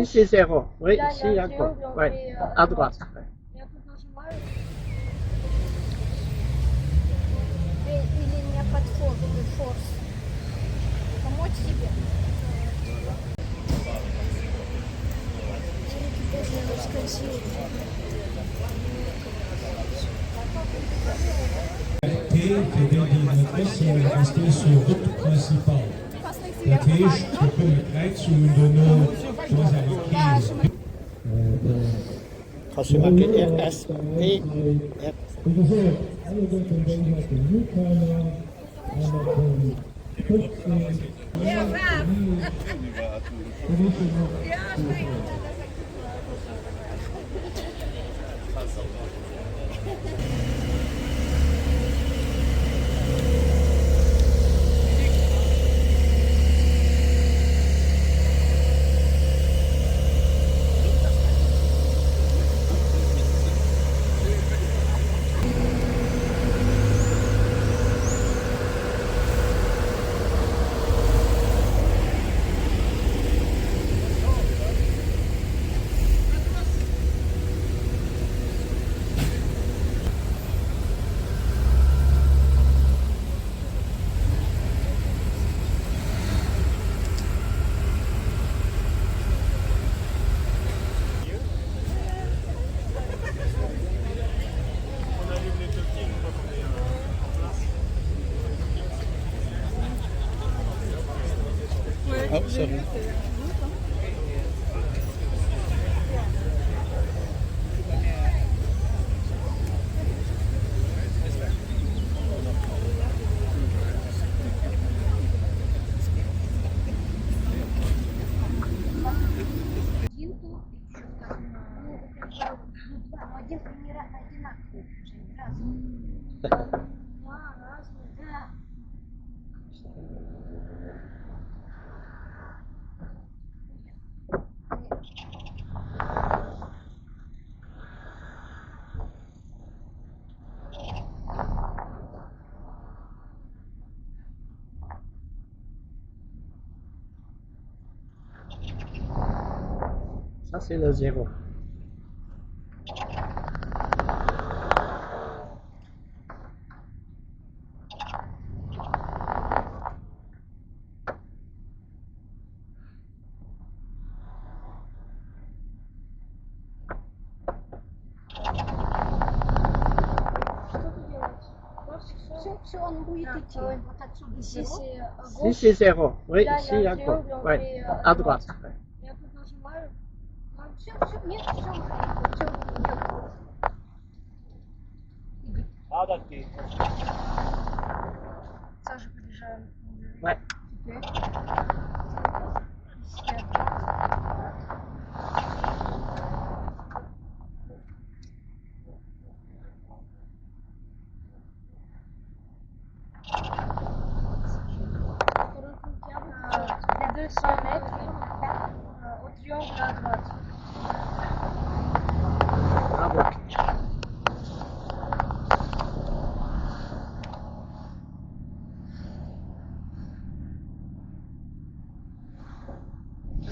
Ici c'est 0. Oui, Là, il ici y a un à gauche. triangle, on Ouais. fait euh, À droite. Ouais. Et après, нажимаю. Э, Или у меня под фор- форс. Помочь себе? T fir déi, déi et net wëssen, ass déi sur Route principale. Dat heescht, do komme Kräizungen dono, do ass awer keen. Quand c'est marqué R, S, P, R. Wéi gesot, alleguerten déi mat den Newcomer a mat de 15. Один тут, еще второй. Ну, как бы, ну, два, но один не ра- одинаковый, уже не разные. Два разных. Да. Ça, c'est le 0. Что тут делать? Все, Все, все, он будет А, идти. ой. Вот отсюда Ici, зеро. c'est à Ici gauche. c'est 0. Oui, Là, il y ici a à un gauche. triangle, on Ouais. fait euh, À droite. Ouais. Я тут нажимаю. Все, все, нет, все, все, Иди. Саша, подъезжаем. Ouais. Теперь. Ici, à droite. Euh, 200 mètres euh, au triangle à droite. Bravo.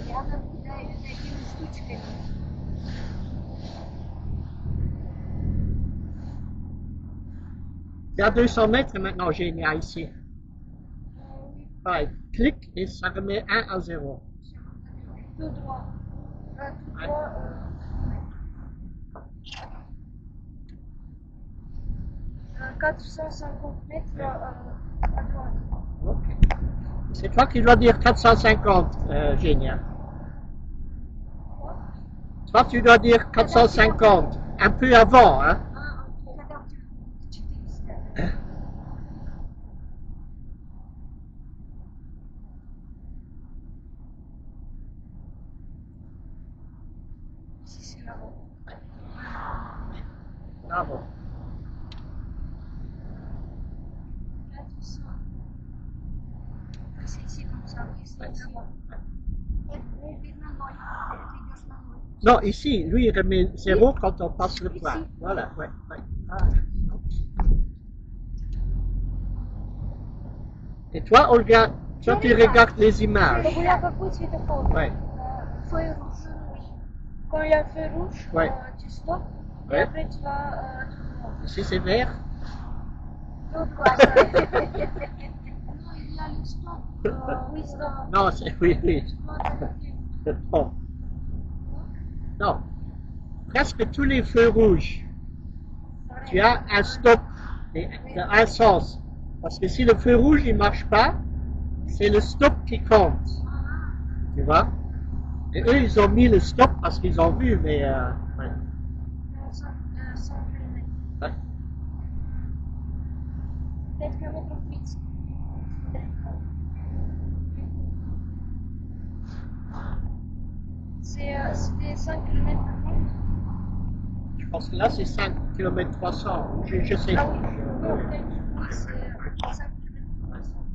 Я наблюдаю за этими штучками. Il y a 200 mètres maintenant, Génia, ici. Euh, oui, Pareil, clique et ça remet 1 à 0. tout droit. Euh, tout Ouais. droit. Euh, euh, 450 mètres euh, à droite. Ok. C'est toi qui dois dire 450, euh, Génia. Toi, tu dois dire 450, un peu avant, hein. Ah, ok. Когда у тебя будет 400. Ici, c'est là-bas. Bravo. 400. C'est ici comme ça, oui, c'est Ouais. ici. Это теперь на ноль. Ты идешь на ноль. Non, ici, lui, il remet 0 quand on passe le Ici. point. Voilà, ouais, ouais. Ah. Et toi, Olga, toi, tu regardes les images. Чтобы я какой светофор? Ouais. Euh, Feu rouge. Quand il y a feu rouge, Ouais. euh, tu stoppes et Ouais. après tu vas euh, tout droit. Si c'est vert, Tout droit, ça. Non, il y a le stop. Euh, oui, stop. non, c'est oui, oui. Tu dois t'arrêter. Non. Non. Presque tous les feux rouges, tu as un stop et de un sens. Parce que si le feu rouge il marche pas, c'est le stop qui compte. Tu vois? Et eux, ils ont mis le stop parce qu'ils ont vu, mais euh, ouais. Non, 100, euh, 100 km. Ouais. 5 километров 30. C'est, euh, C'était 5 km 30. Je pense que là, c'est 5 km 300. Je, je sais. Ah oui, Je- non, peut-être. Oui, c'est euh, 5 km 300.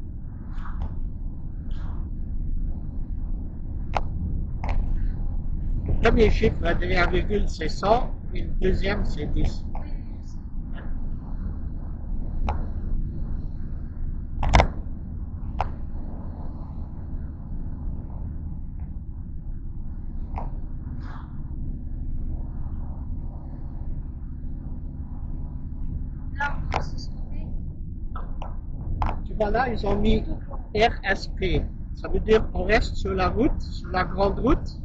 Le premier chiffre derrière virgule, c'est 100, et le deuxième, c'est 10. Oui, je sais. Là, on peut se stopper. Tu vois là, ils ont mis Tout droit. RSP. Ça veut dire on reste sur la route, sur la grande route,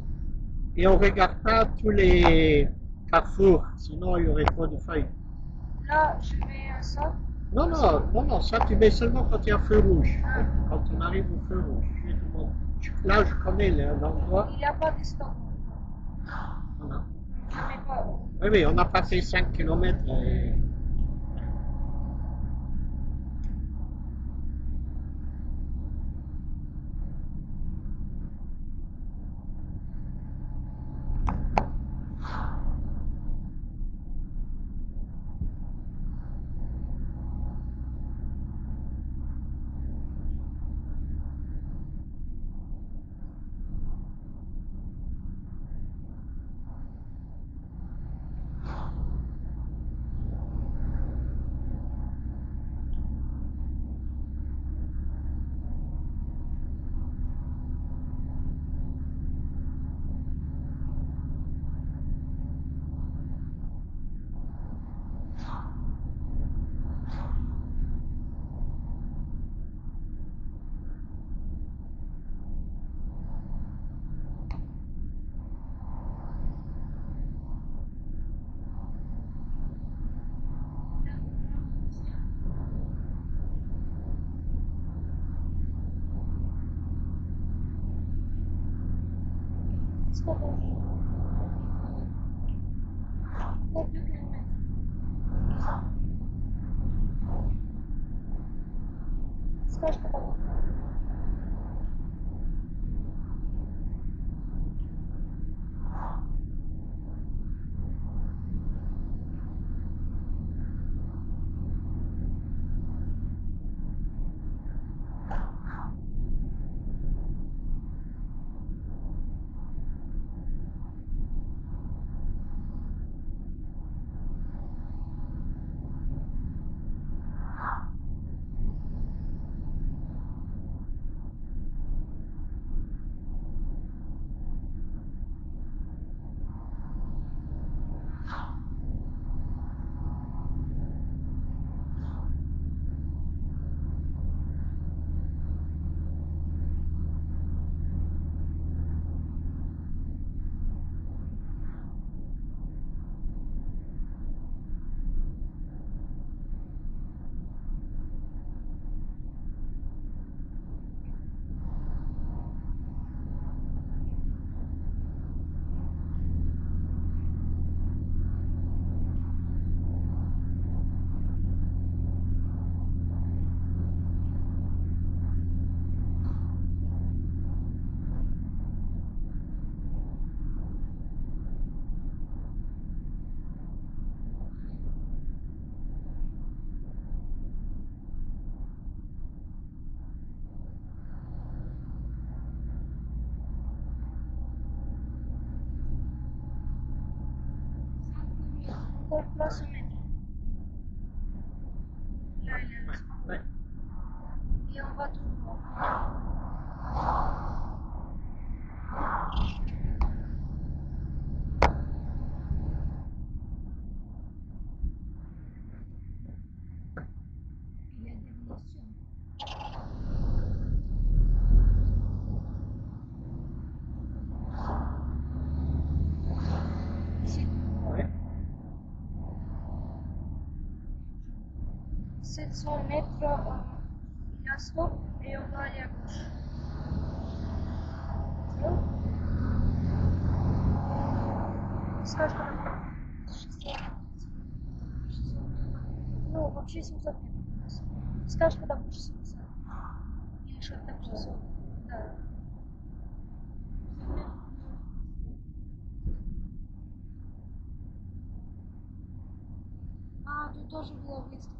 et on regarde pas tous les carrefours, sinon il y aurait trop de feuilles. Là, je mets un ça. Non, non, non, non, ça tu mets seulement quand il y a un feu rouge. Ah. Quand on arrive au feu rouge. Je vais te montrer. Je- Là, je connais le- l'endroit. Il n'y a pas de stop. Voilà. Je mets pas. Oui, oui, on a passé 5 km. Et... Stop. Encore 2 km. Скажешь, потом. Encore 300 mètres. Là, il y a le stop. Ouais. Et on va tout droit. 700 mètres, euh, il y a un stop et on doit aller à gauche. Скажешь, когда будет 600, 600 Ну, вообще 700 метров. Скажешь, когда будет 700. Или что-то такое. 600. Да. А, тут тоже была выставка.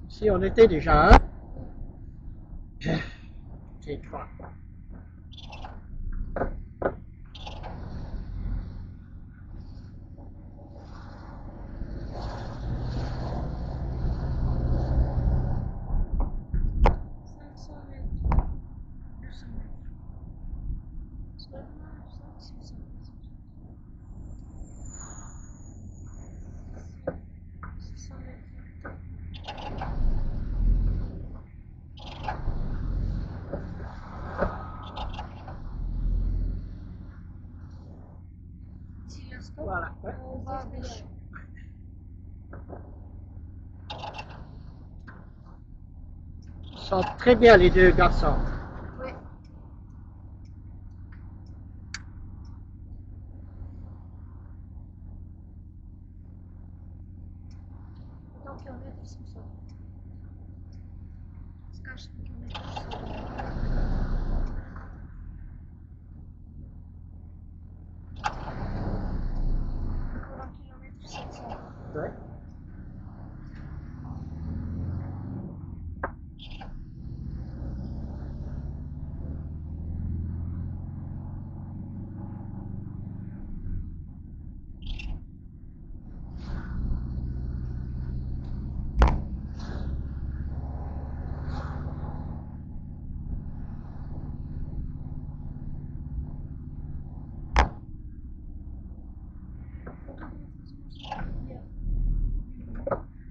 Si on était déjà un, c'est trois. mètres. 200 mètres. Сколько? 700. 600 mètres. Сильно стоп. Voilà. Ouais. On va à gauche. Ils sont très bien les deux garçons. Oui. Потом километр 700. Скажешь, на километр 600. Encore un kilomètre 700. Ouais. Вот тут вот, возможно, дублер.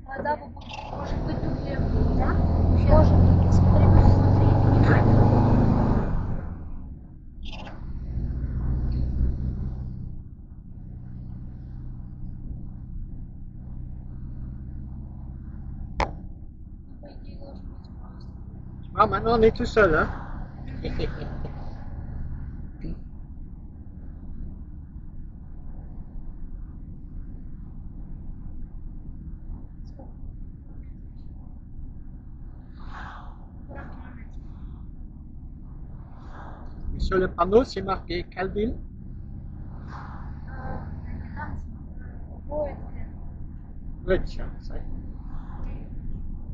А, да, вот, может быть дублер. Да? Может быть. Смотри, посмотри внимательно. Ну, по идее, должен быть просто. Ah, maintenant on est tout seul, hein. Сколько? Encore un kilomètre. Et Sur le panneau, c'est marqué quelle ville? А, Войтхен. Rutschans, hein.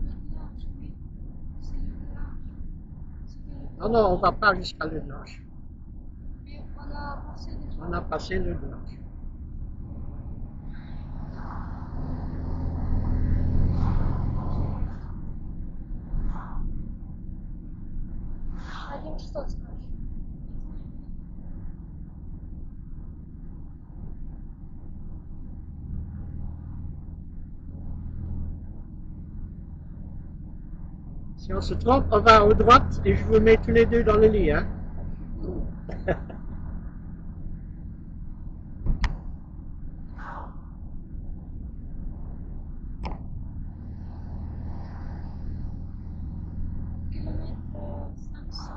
Lagrange, oui. C'est le Lagrange. C'était le Non, non, on va pas jusqu'à Le Blanche. Mais on a passé déjà. On a passé Le Blanche. Один 600 скажешь. Si on se trompe, on va à droite et je vous mets tous les deux dans le lit, hein. Kilomètre 500.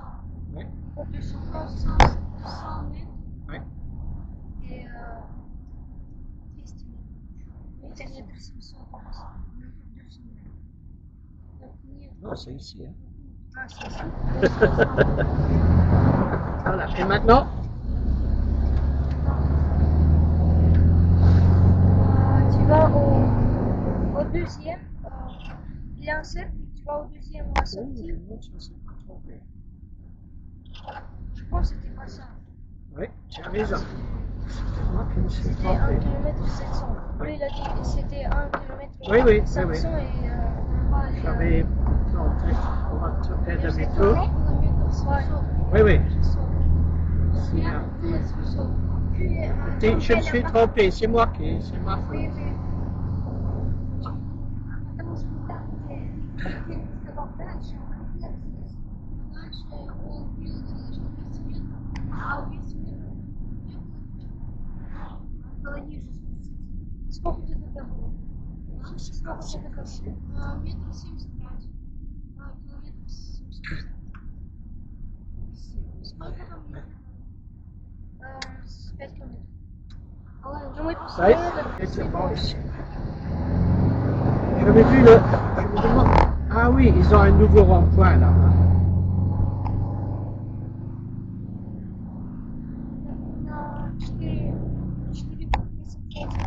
Ouais. 200, 200 mètres. Ouais. И э, 200 метров. Километр 700. 200 mètres. Так нет. Non, c'est ici, hein. А, c'est ici. Voilà. Et maintenant, Euh, tu vas au, au deuxième. euh, il y a un cercle, tu vas au deuxième à la Oh, sortie. je me demande si on s'est pas trompé. Je pense que c'était pas ça. Oui, tu as raison. C'est moi qui me suis C'était 1 trompé. km 700. Lui, il a dit que c'était 1 km Oui, oui, oui, 500 et euh, on va aller à- J'avais planté. On va te faire demi-tour. Километр 700. Oui, oui. 600. Si, hein. 700. T'es- Je me suis trompé, c'est moi qui, c'est ma faute. Oui, oui. Потому что там, где где он сказал дальше, он хотел здесь. Дальше он говорил, что 200 метров, а 200 метров стала ниже спуститься. Сколько ты тогда было? Сколько ты тогда было? Метр 75. Километр 75. Сколько там ехать? 5 километров. Ну, мы J'avais vu le. Je me demande. Ah oui, ils ont un nouveau rond-point là. На 4, 4 800 Я же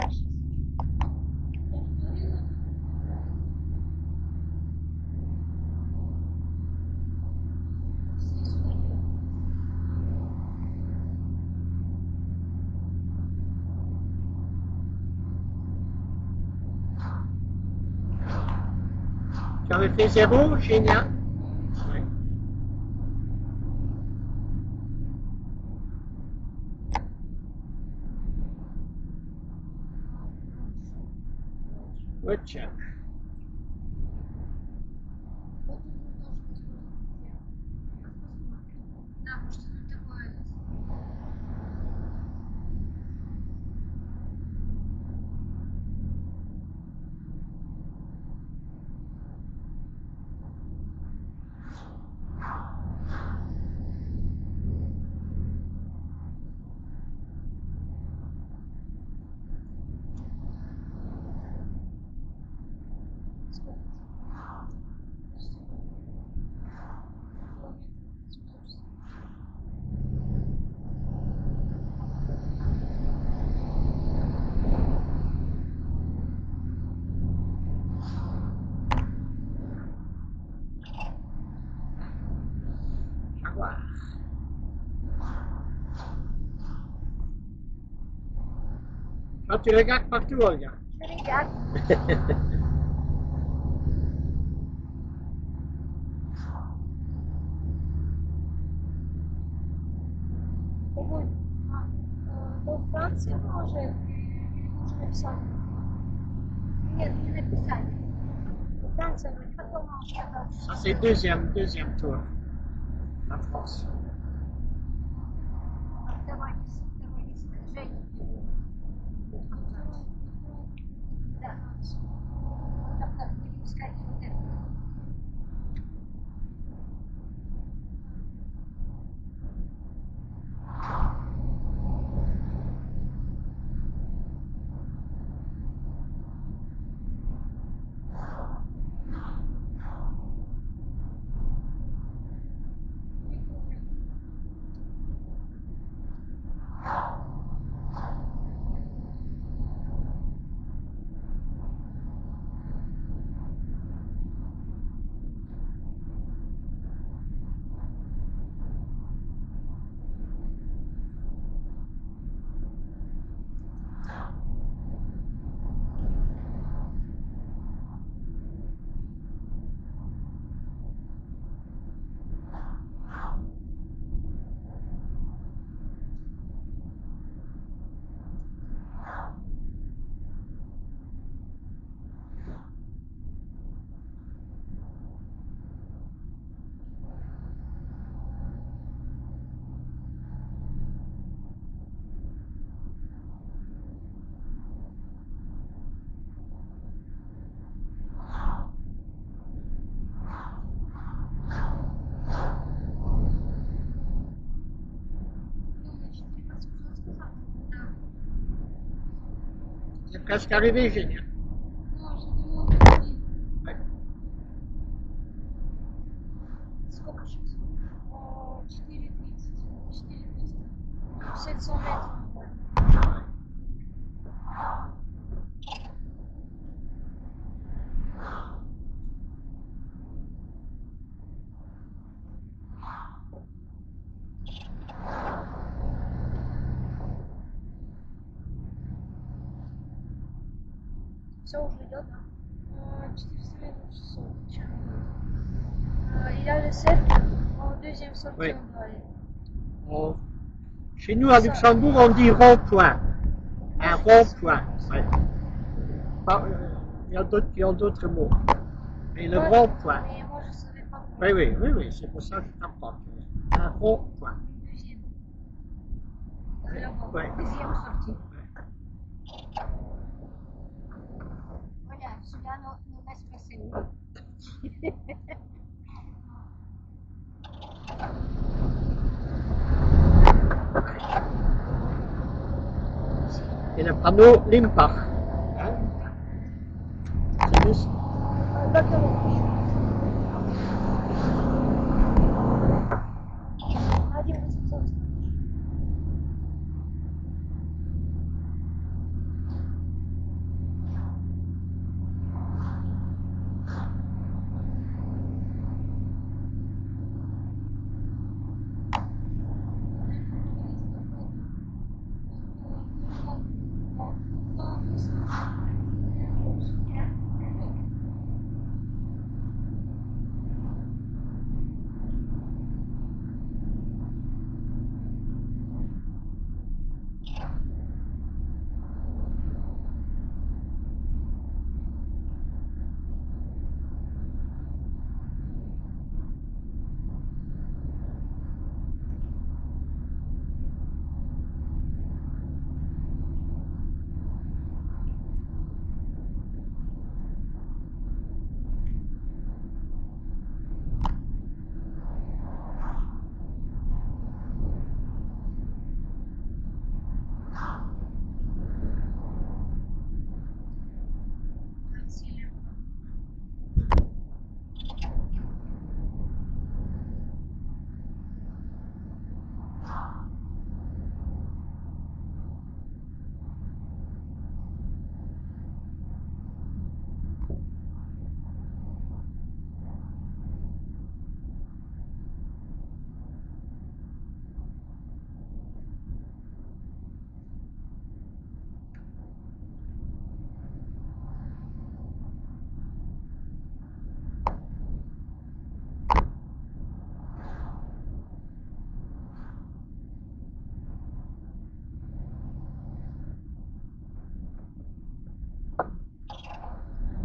говорила. Здесь налево. Tu avais fait zéro, Génia Oui. Woodchuck. Вот он тоже возможно. Да, может, там такое. Сколько? Подожди. Километр 760. Jaguar. Quand tu regardes partout, Olga. Je regarde. Ой, а, до Франции вы уже или вы уже написали? Нет, не написали. До Франции вроде. Потом он сказал, Ça, что c'est deuxième tour. La France. давай, давай, Женя. Да. Там надо будем искать вот это. Не помню. Ну, значит, 800 сказал. Да. C'est presque arrivé, Génia. Ну, уже думала, подожди. Ouais. Сколько сейчас? 4,30. 4,300. 700 метров. Ouais. Все уже идет, да? 400 метров 600. Чем Il y a le cercle, en deuxième sortie Oui. on doit aller. On- Chez nous, à Luxembourg, on dit rond-point. Un rond-point. Ouais. Pas- Il y a d'autres qui ont d'autres mots. Mais le Ouais. rond-point. Mais moi je savais pas. Oui, oui, oui, oui, c'est pour ça que je t'apprends. Un rond-point. Deuxième. Là-bas. Ouais. Deuxième sortie. Ça nous, nous laisse passer. Et le panneau Limpach. Hein? C'est juste.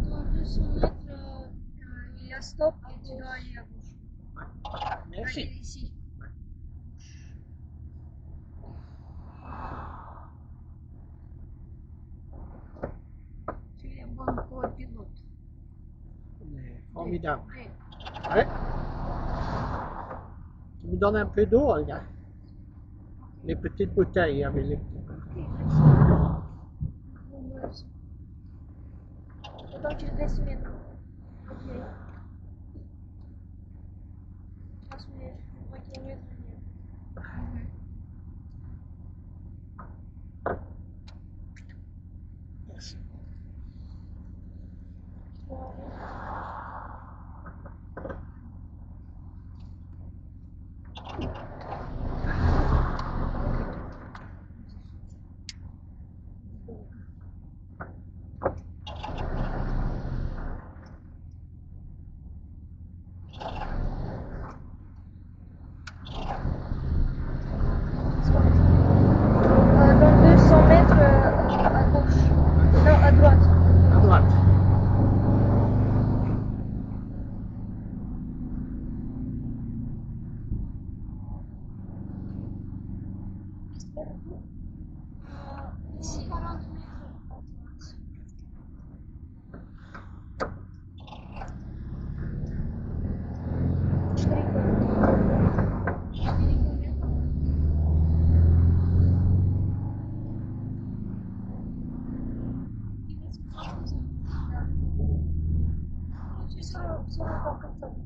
Dans 200 mètres, euh, il y a stop et tu dois aller à gauche. Merci. Allez, ici. Tu es un bon copilote. Formidable. Oui. Ouais. Tu me donnes un peu d'eau, Olga Les petites bouteilles avec les petits. Потом через 200 метров. Окей. Сейчас у меня еще 2 километра нет. Merci. Euh, Dans 200 mètres euh, à gauche. Non, à droite. À droite. Euh, Ici. 40 mètres à droite. 4 километра. 4 километра. Да. Короче, все равно, все равно там конца нет.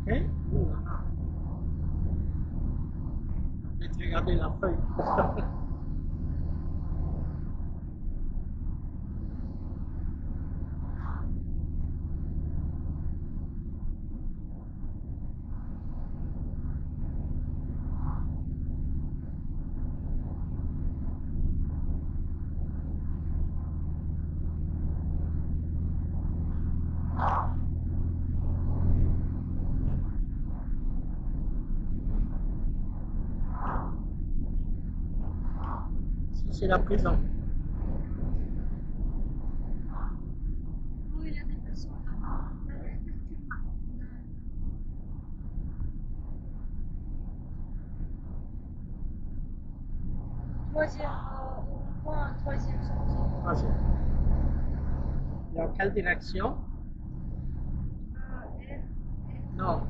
Ok Ouh là là. Peut-être regarder la feuille. C'est la prison. Oui, il y a des personnes là. Troisième, euh, point, troisième sortie. Troisième. Et en quelle direction Euh, R, Non.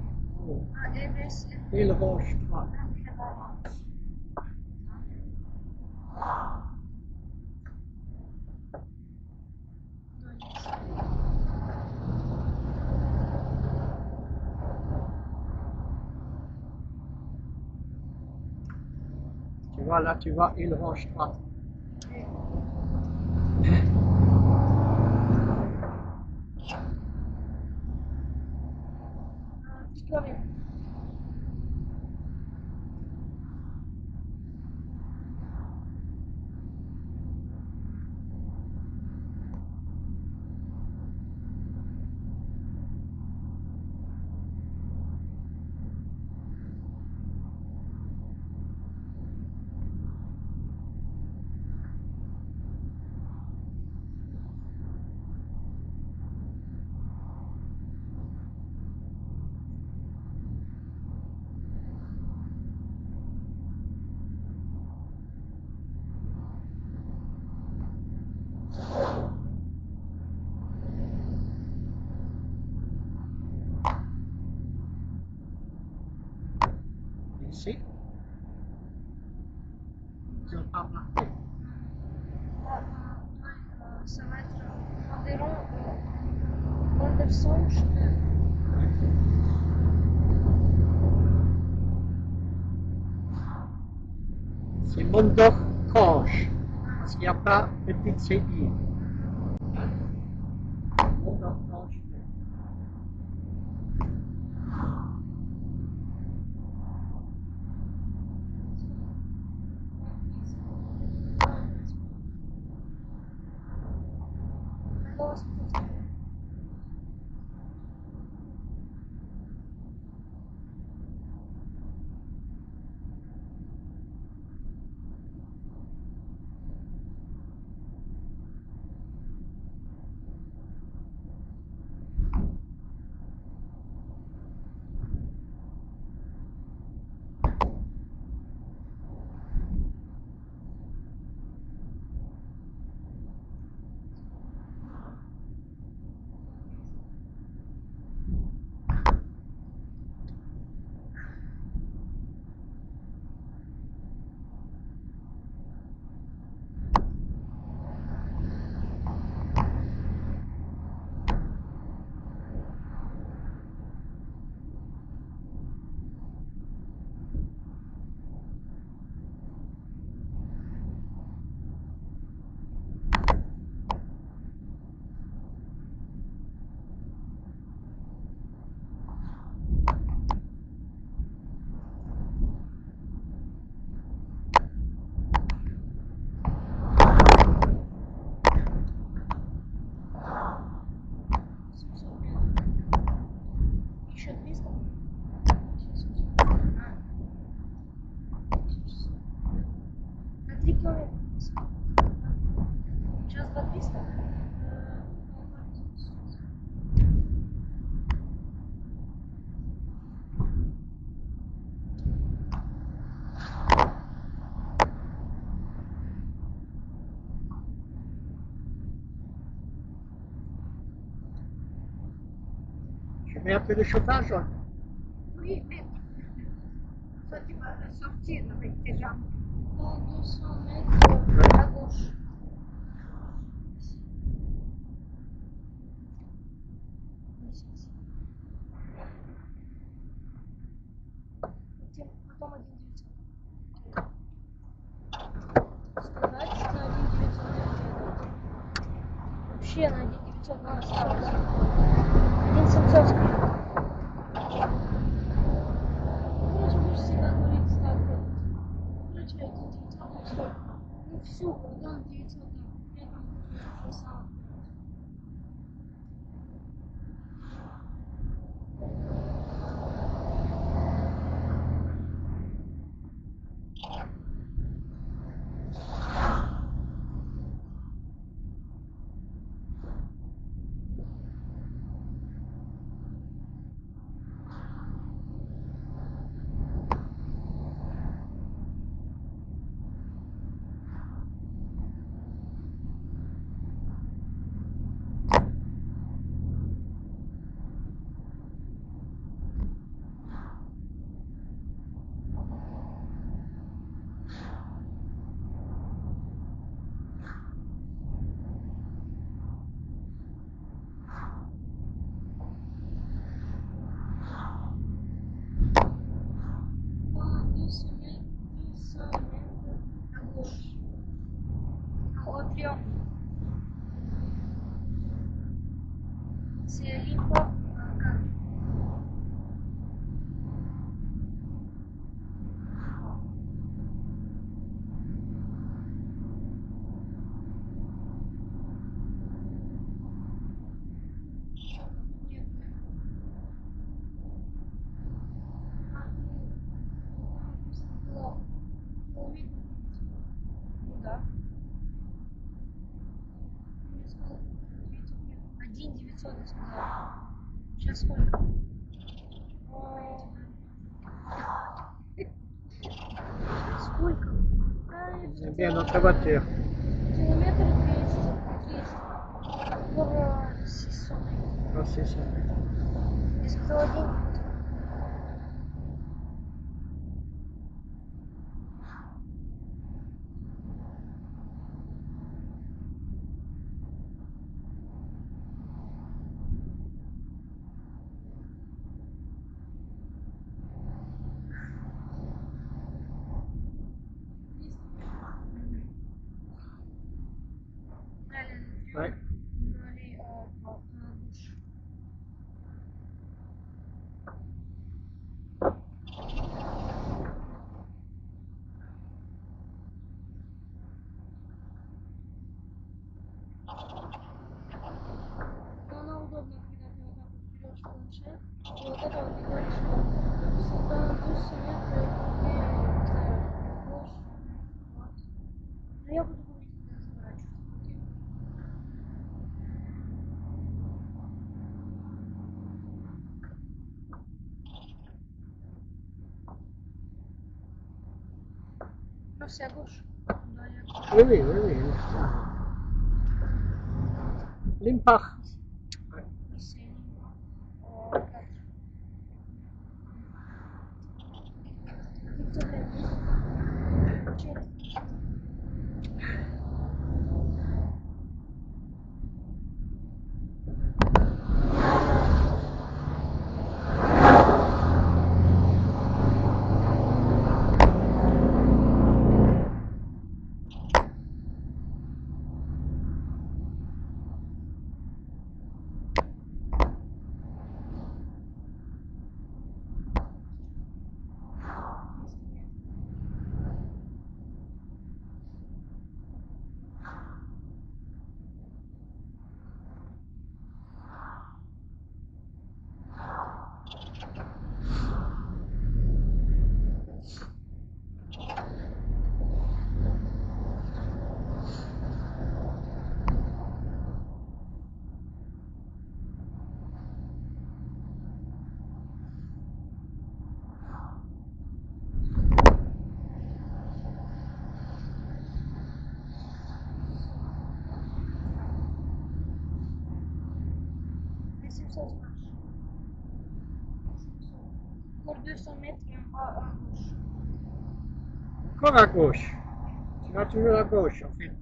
Oh. A, R, S, F. Île Roche 3. Tu vois, là, tu vois Île Roche 3. Километр. Ici. Ils n'ont pas marqué. Ah, ouais, euh, ça va être environ euh, Anderson, C'est Mondorf Korsch, parce qu'il n'y a pas petite CI. Hein? Mondorf Korsch. Голос Еще 300? На 3 километра. Сейчас 2 300. Je mets un peu de chauffage. hein. Oui, mais toi, tu vas sortir avec tes jambes. Dans 200 mètres à gauche. Oui, c'est ici. Потом 1 900. Сказать, что на 1 900 Вообще на 1 900 надо ставить. 1 700 скажу. Короче, будешь всегда говорить так вот. Короче, 1 900 и все. Ну всю. Потом 900, да. Я там уже сам отправлю. Dans 200 mètres, 200 mètres à gauche. Au triomphe. C'est Limpo euh, Нет, А, ну, там написано было километр 900. Ну да. Ты мне сказал 900 метров. 1 900 я сказала. Сейчас сколько? Сколько? А, Vous bien notre voiture. Километр 200, 300. Pour euh, 600 mètres. Ah, c'est ça. Я сказала 1 900. Далее на Ouais. triomphe. On va aller euh, droite, à gauche. Но она удобна, когда ты вот так вот берешь планшет, и вот это вот и говоришь, что dans 200 метров, ты, не знаю, gauche, вот. Но я буду говорить, когда заворачивать. Окей. Non, c'est à gauche. On doit aller à gauche. Oui, oui, oui, oui. Limpach. Oui, c'est Limpo. Euh, 4. 900 метров. Через 300 метров. На 700 marche. 700. Encore 200 mètres et on va à gauche. Encore à gauche. Tu vas toujours à gauche, en fait.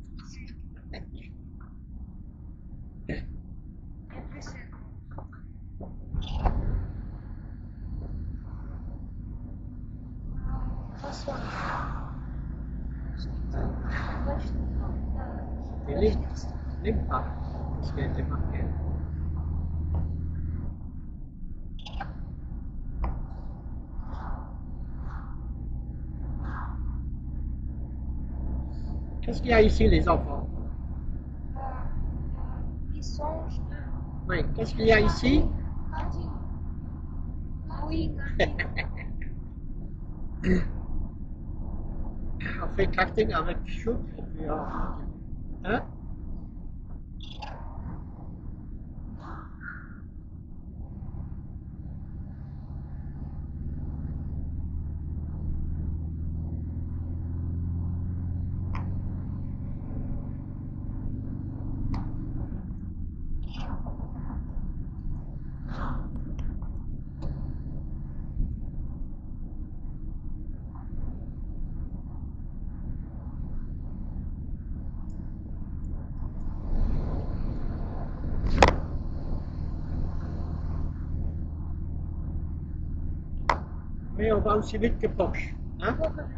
Et après, c'est à droite. C'est l'impact, ce qui a été marqué. Qu'est-ce qu'il y a ici, les enfants Oui, qu'est-ce qu'il y a ici Oui. On fait karting avec Chouk et puis on... Hein Mais on va aussi vite que Porsche. Hein Сколько же?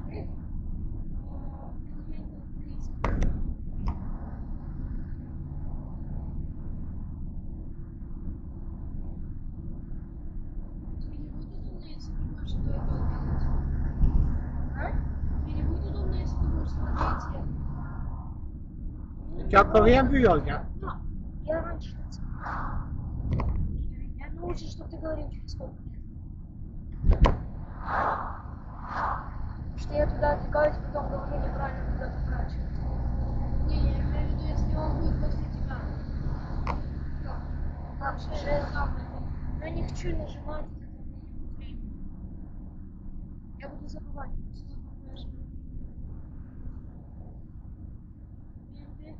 Тебе не будет удобно, если ты будешь до этого делать? А? Тебе не будет удобно, если ты будешь смотреть? Tu as encore rien vu, Olga Я раньше не Я ну лучше, чтобы ты говорил через сколько лет. Потому что я туда отвлекаюсь, потом говорю неправильно, куда поворачивать. Не, я имею в виду, если он будет после тебя. А, Вообще, уже там, Но я не хочу нажимать, вот это у меня не будет времени. Я буду забывать. BMW,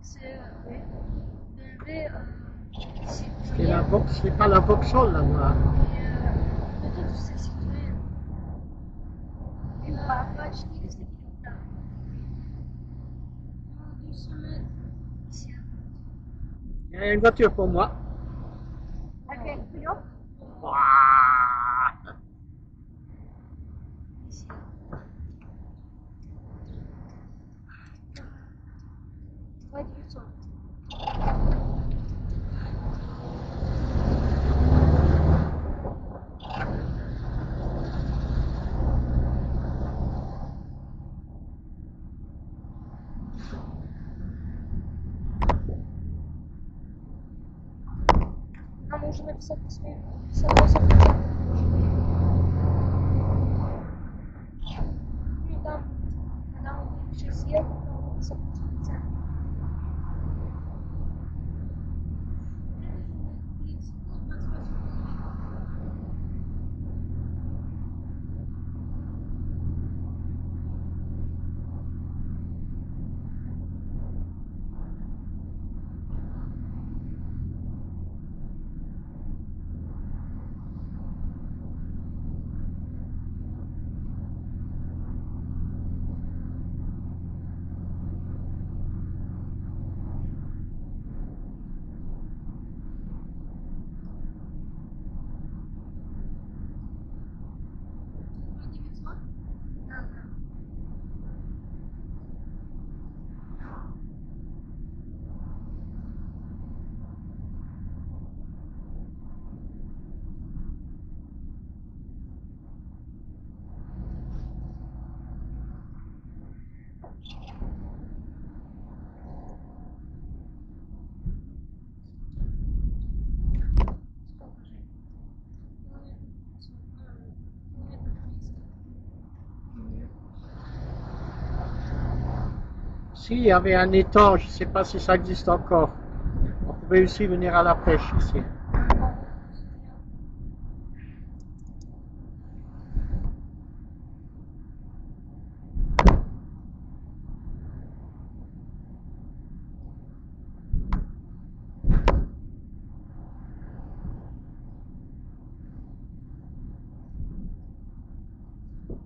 C'est oui. BMW, euh, c'est C'est la Vaux- c'est pas la Vauxhall, la noire. Et euh, peut-être c'est Citroën. на 2400 килограмм. Ну, 200 метров. Il y a une voiture pour moi. Опять вперед. Ouah 2 900. Нам уже на 58, 58 уже поехали. Ну там, когда мы будем сейчас ехать, там на 58 30, ну, 28 километров. Два 900. Да, да. Сколько же? Километров 500, а, километров 300. Si, il y avait un étang, je ne sais pas si ça existe encore. On pouvait aussi venir à la pêche ici.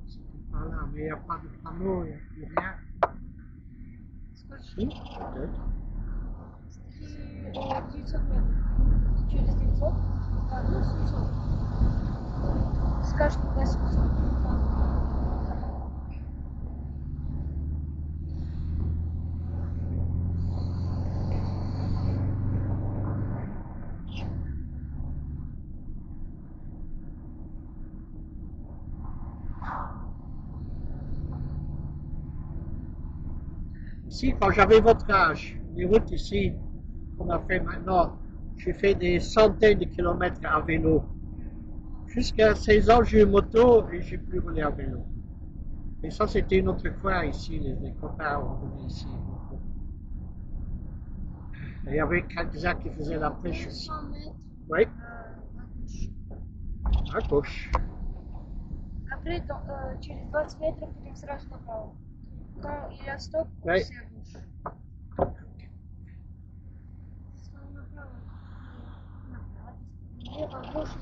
C'était par là, mais il n'y a pas de panneau, il n'y a plus rien. Сколько? Si, peut-être. Три, о, 900 метров. Через 900? Да, ну, 700. Скажешь, когда 700. Да. Ici, quand j'avais votre âge, les routes ici qu'on a fait maintenant, j'ai fait des centaines de kilomètres à vélo. Jusqu'à 16 ans, j'ai eu une moto et j'ai plus roulé à vélo. Et ça, c'était une autre fois ici, les, les copains ont venu ici. Et il y avait quelques-uns qui faisaient la pêche aussi. 200 mètres Oui, euh, à gauche. à gauche. Après, dans, euh, через 20 метров потом сразу направо. Quand il y a стоп, Oui. c'est à gauche. Стал направо. Направо. Налево, а gauche.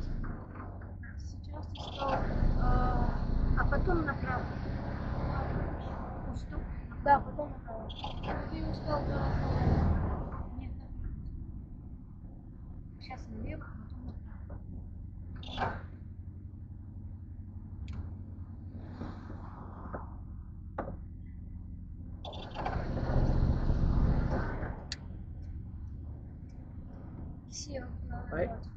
Сейчас ты стал... э, А потом направо. Ну, стоп. да, потом направо. Ты устал до Нет, направо. Сейчас налево, а потом направо. Ici, hein, à Ouais. droite.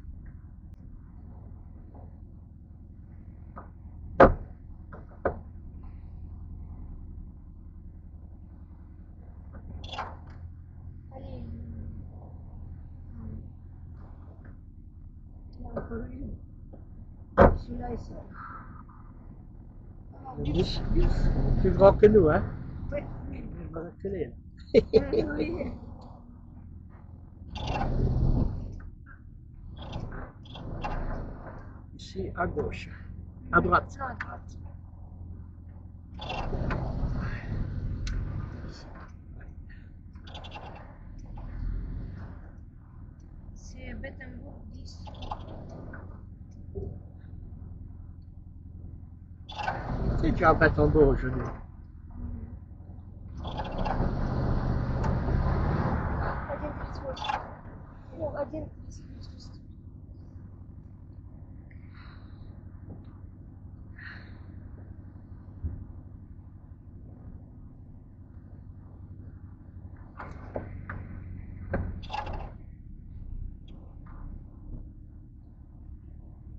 Allez. Il y a encore une. Celui-là, ici. Le bus, plus grand que nous, hein Oui. Il va reculer, là. Oui. Ici, à gauche. À droite. Non, à droite. C'est Bettembourg 10. C'est déjà à Bettembourg aujourd'hui. 1,38. Ну, 1,38.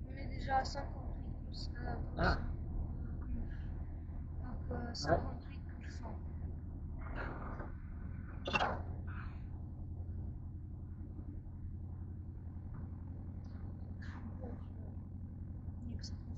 On est déjà à 58%. euh, Ah. Donc, euh, 58%. Не, 58.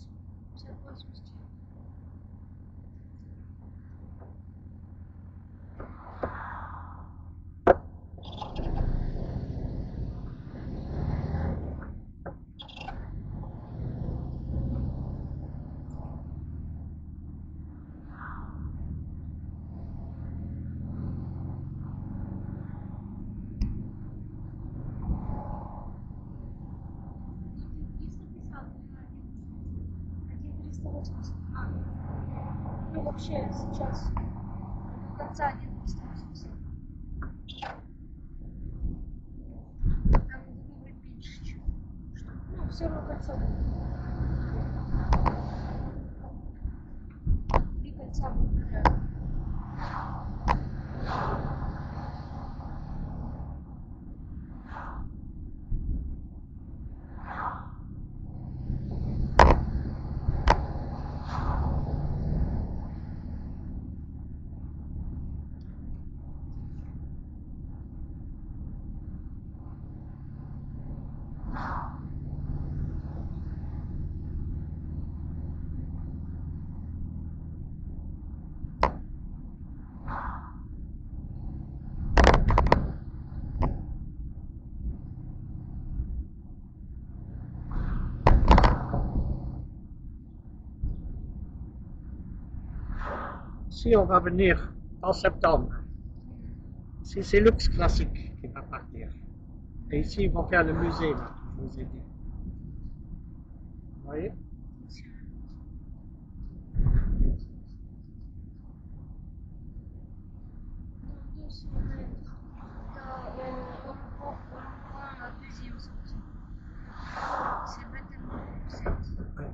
58. А. Ну, вообще, сейчас. До конца 1,380. Там надо выбрать меньше, чем. Что? Ну, все равно кольцо будет. Три кольца будет подряд. Ici, on va venir en septembre. Ici, c'est Lux Classique qui va partir. Et ici, ils vont faire le musée, là, que je vous ai dit. Vous voyez Dans 200 mètres, t'as au rond-point au rond-point, la deuxième sortie. C'est Bettembourg 7. Ouais.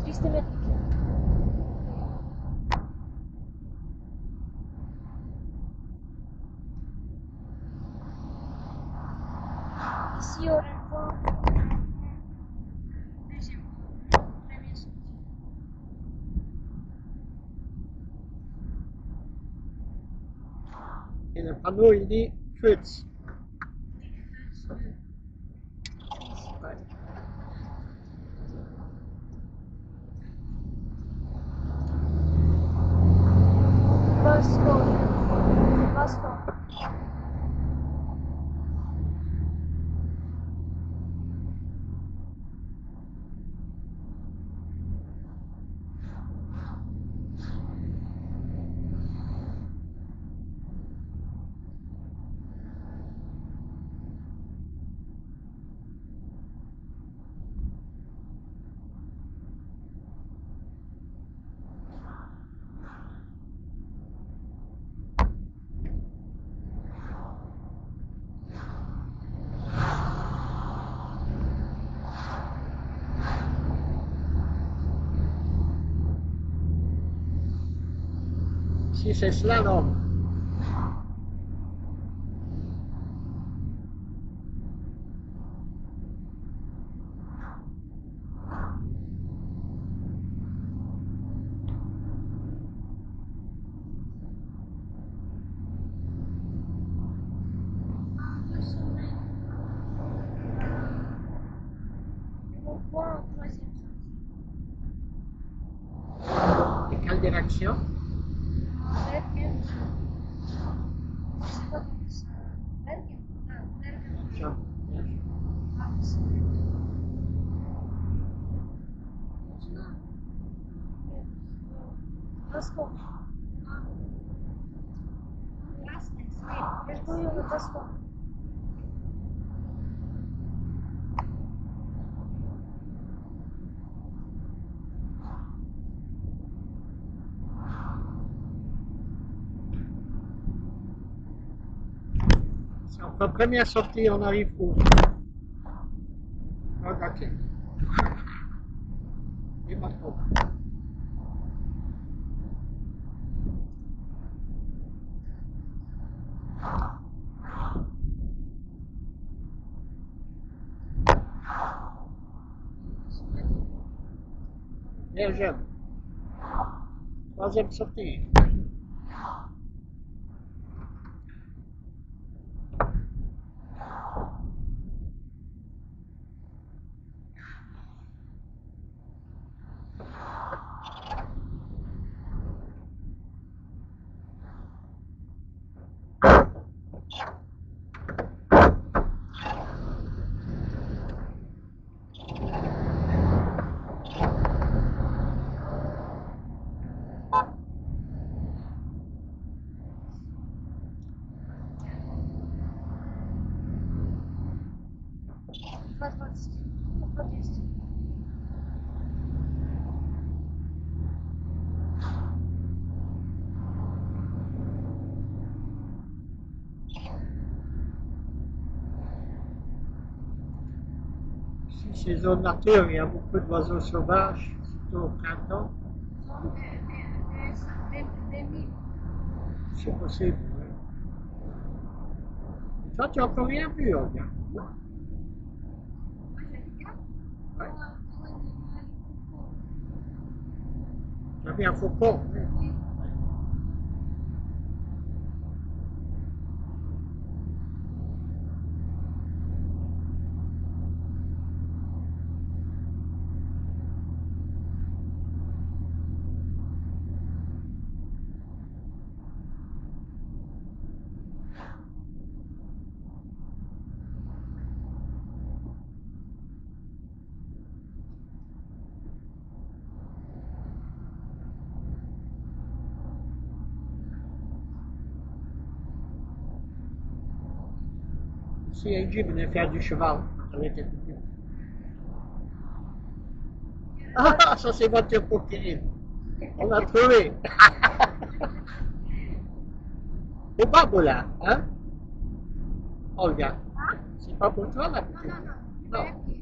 300 метров. Et le panneau, il dit Foetz. Ouais. Восток. Восток. Si c'est slalom. À 200 mètres. Le rond-point au troisième sortie. Et quelle direction Bergen. Je sais pas comment ça. Bergen? Да, Bergen. Jean. Акс. Нужна? Нет. Восток. Красная, смотри. Я же говорю, на восток. Si on fait première sortie, on arrive où Ah, ok. Et maintenant. Bien jeune. Troisième sortie. Два двадцать. Ну, по 200. Ici, c'est zone nature, il y a beaucoup d'oiseaux sauvages, surtout au printemps. Zone euh, euh, S 2000. C'est possible. oui. Et toi, tu n'as encore rien vu, Olga. Moi, je regarde. Ouais. Oh, un animal faucon. Tu as vu un faucon. oui. Oui. Ici, Angie venait faire du cheval quand elle était petite. Ah, ça c'est voiture pour Kirill. On l'a trouvé. C'est pas pour là, hein Olga, Hein? c'est pas pour toi la Non, petite. non, non. Non. Bergen.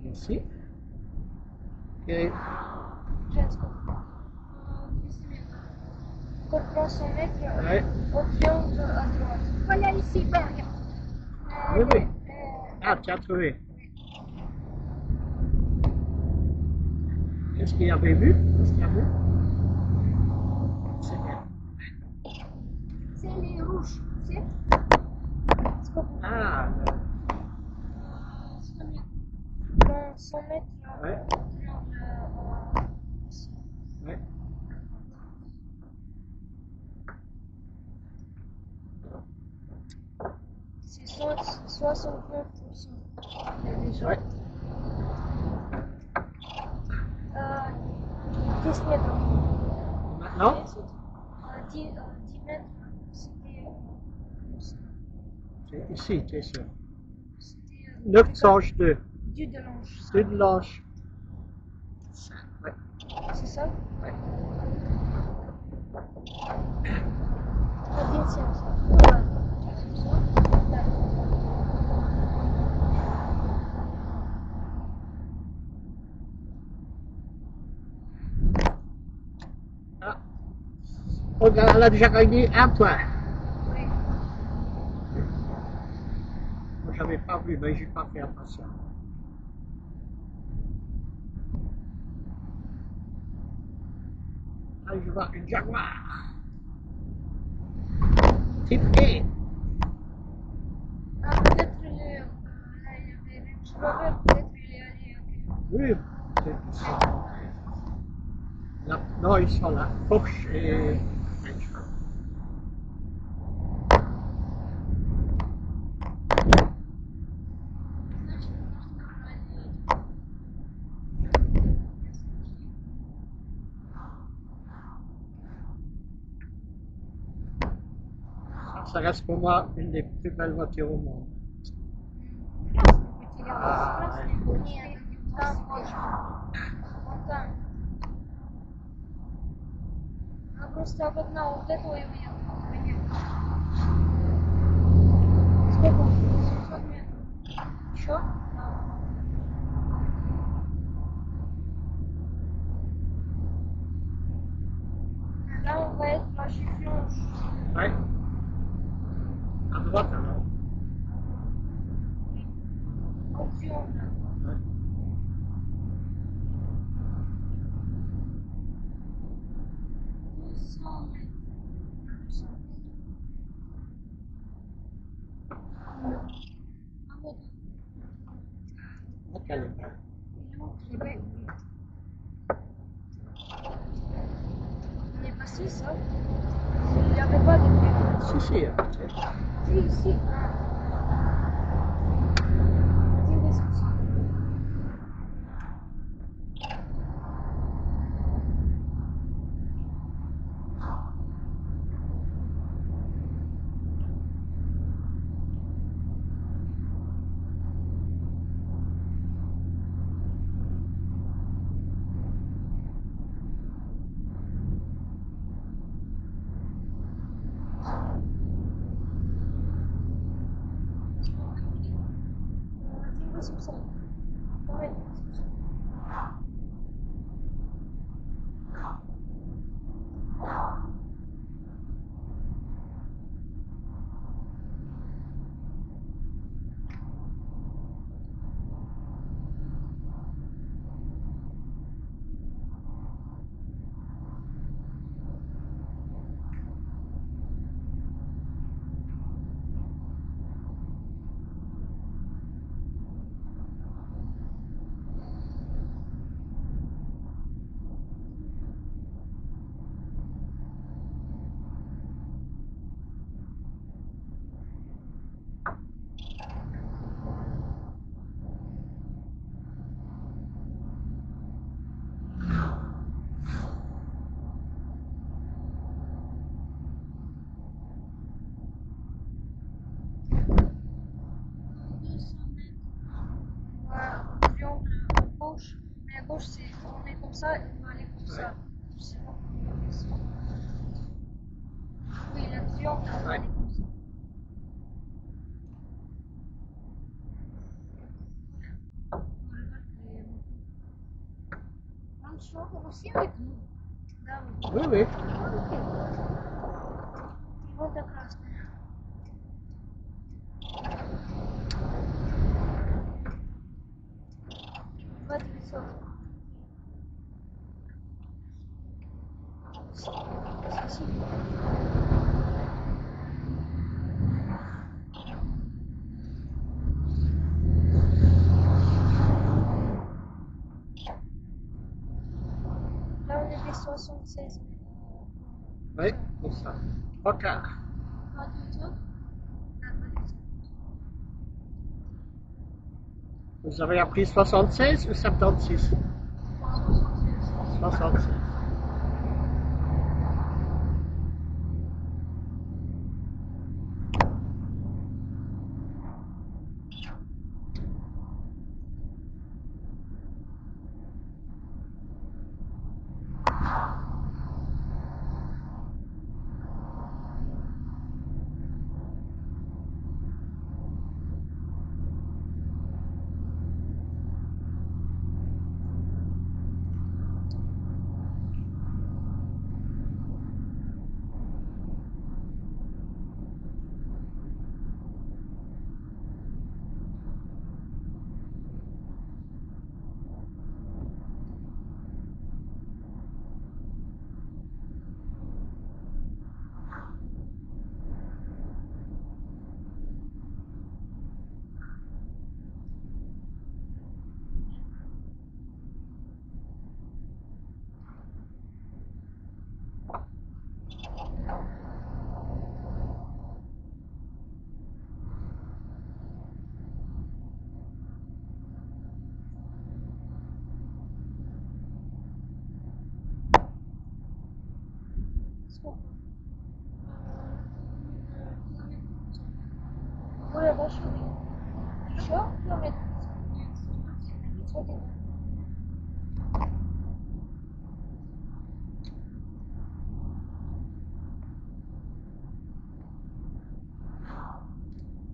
Merci. Kirill, Женского. А, 200 метров. Encore 300 метров. ouais. Au triangle à droite. Voilà ici, Bergen. Oui, oui. Euh, Ah, tu as trouvé. Qu'est-ce qu'il y avait vu Qu'est-ce qu'il y a vu C'est bien. C'est les rouges, tu sais Сколько? Ah, le- 100 mètres. Dans 100 mètres, ouais, triangle euh, ici. ouais. C'est 69%. Il y a déjà. Ouais. Euh, 10 mètres. Maintenant Euh, 10, euh, 10 mètres, c'était euh, comme ça. C'est ici, tu es sûr. C'était euh, 902. du de l'ange. Dudelange. Ouais. C'est ça Ouais. 1,7. Ну ладно. 700. Да. Ah. Olga, elle a déjà gagné un point. Oui. Moi, j'avais pas vu, mais j'ai pas fait attention. Là, je vois une Jaguar. Type E. Ah, peut-être il est, euh, là, il y avait Range Rover, peut-être il est allé à quelque Oui, c'est possible. Là, non, ils sont là. Porsche et Range Rover. Значит, потому что брали Ça, ça reste pour moi une des plus belles voitures au monde. Красный потерялся. А, Красный был. Нет, Там больше. Вон там. Она просто обогнала вот этого и уехала. Поехала. Сколько? 700 метров. Еще? Да. Là, on va être à Chifflange. Ouais. À droite alors. Oui. En triangle. Ouais. 200 mètres. 200 mètres. Ah, вот он. Ok, elle est belle. Il est où Très belle, oui. On est passé ça. Il n'y avait pas de triangle. Si, si. hein, tu sais. Si, ici. Ah. Один 800. Сколько будет? Один 800. Давай 800. 200 mètres. On va au triangle à gauche. Mais à gauche, c'est on est comme ça et on va aller comme ça. Je sais pas comment on fait ça. Oui, le triangle, on va Ouais. aller comme ça. On regarde les motos. Range Rover aussi avec nous. Да, вот. Oui, oui. Ah, ok. И вот та красная. 2 900. Ici. Là, on était 76. Oui, c'est ça. Trois quarts. Vous avez appris 76 ou 76 76. Сколько? Более дальше Еще километр? Нет, 31.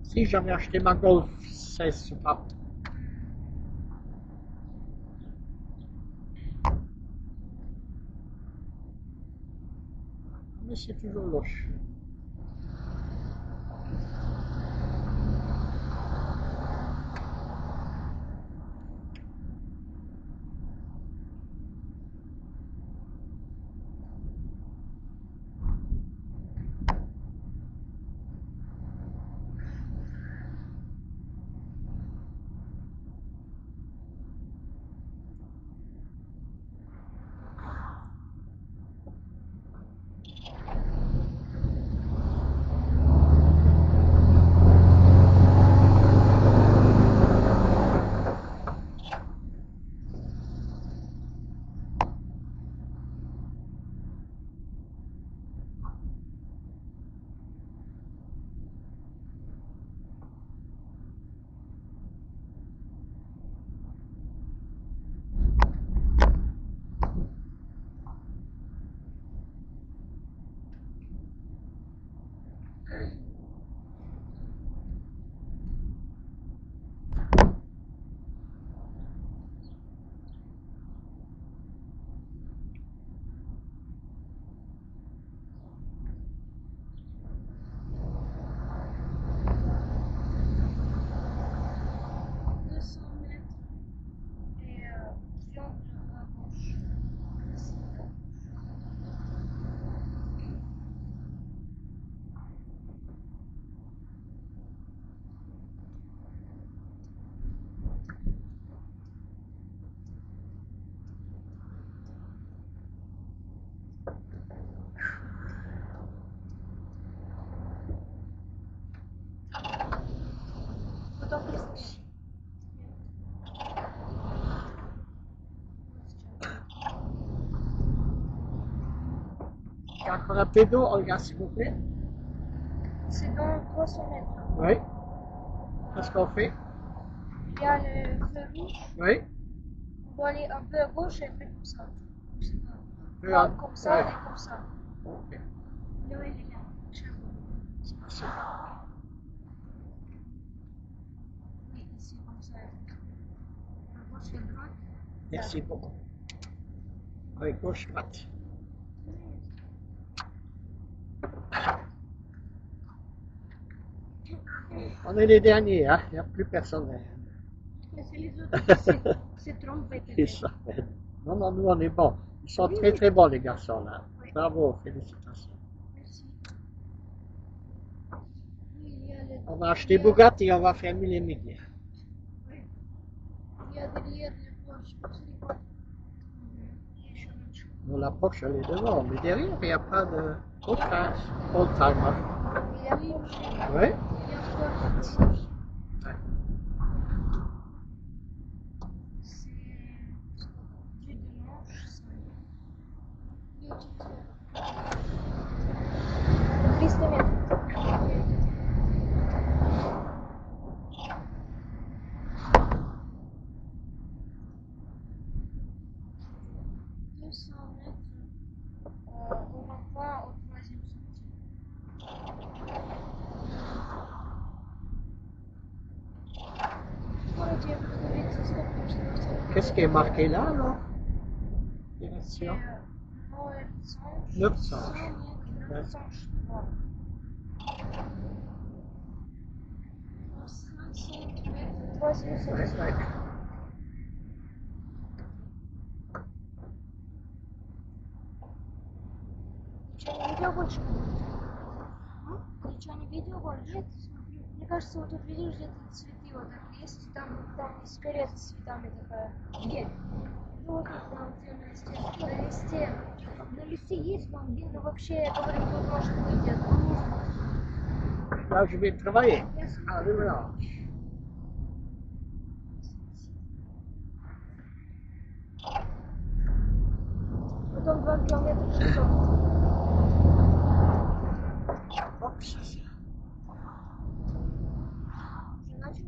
Si j'avais acheté ma Golf 16 soupapes. Mais c'est toujours louche. mètres et euh, triangle à gauche. Ici, à gauche. Потом крестный. Il y a encore un peu d'eau, Olga, s'il vous plaît. C'est dans 300 mètres. Oui. Qu'est-ce qu'on fait Il y a le feu rouge. Oui. On doit aller un peu à gauche et après comme ça. Je sais pas. Peu à- Comme ça ouais. et comme ça. Ok. Là, il est là. Merci. Oui, ici, comme ça. À gauche et à droite. Merci beaucoup. Oui, gauche, droite. On est les derniers, hein. Il n'y a plus personne. Mais c'est les autres qui se, se trompent C'est peut-être. ça. Non, non, nous on est bons. Ils sont très très bons les garçons là. Bravo, félicitations. On va acheter Bugatti, on va faire Mille Miglia. Oui. Il y a derrière le Porsche, Porsche Еще лучше. Non, la Porsche, elle est devant, mais derrière, il n'y a pas de autre oldtimer. Il y a Porsche. Oui. Il y a Porsche. Ouais. C'est сколько? Три Деленж, 300 метров. Deux cents mètres euh, au rond-point au troisième sentier. В городе я буду говорить стоп, потому что просто Qu'est-ce qui est marqué là, alors Direction. C'est 900. Ouais. 903. 500 mètres, Troisième Ouais, sentier. ouais. Ты что, не видел больше? Ты что, не видел больше? Нет, смотрю. Мне кажется, вот тут видишь, где-то цветы вот так есть, там, там есть карета с цветами такая. Где? Ну вот тут, там, где на листе. На листе. На листе есть вам где? Ну вообще, я говорю, тут может быть где-то. Là, je vais travailler. Я смотрю. Allez, voilà. Потом 2 километра 600. Hop, ça, ça. Уже начал?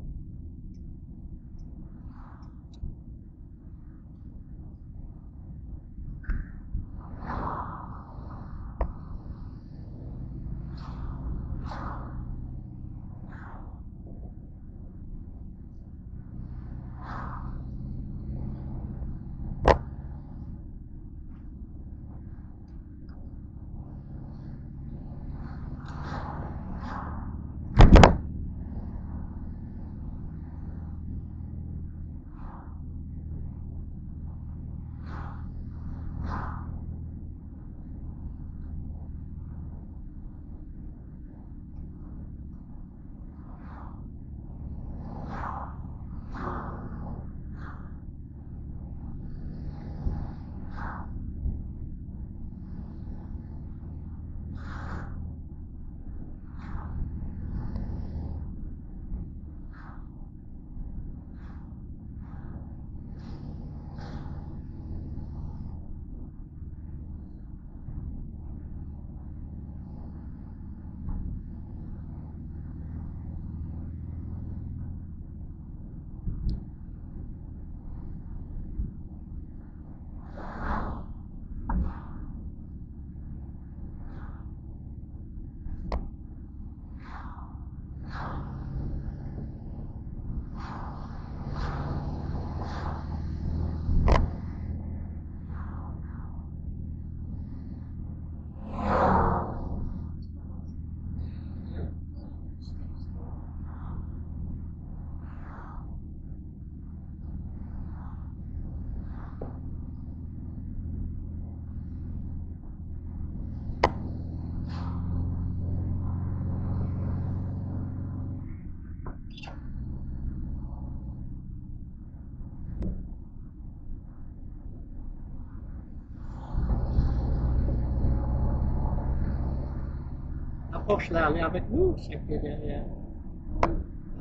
La Porsche, là, elle est avec nous, celle qui est derrière.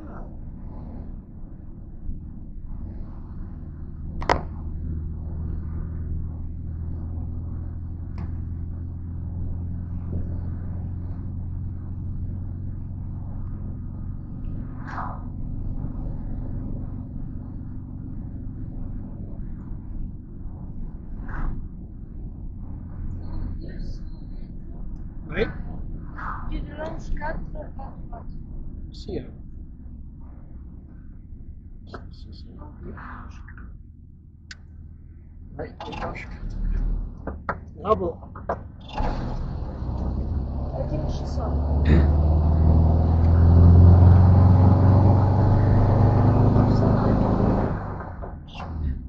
Ah. Oui, Du Delange 4 à droite. ici. Hein. C'est ça. Oui. Oui, Delange 4. Bravo. 1600.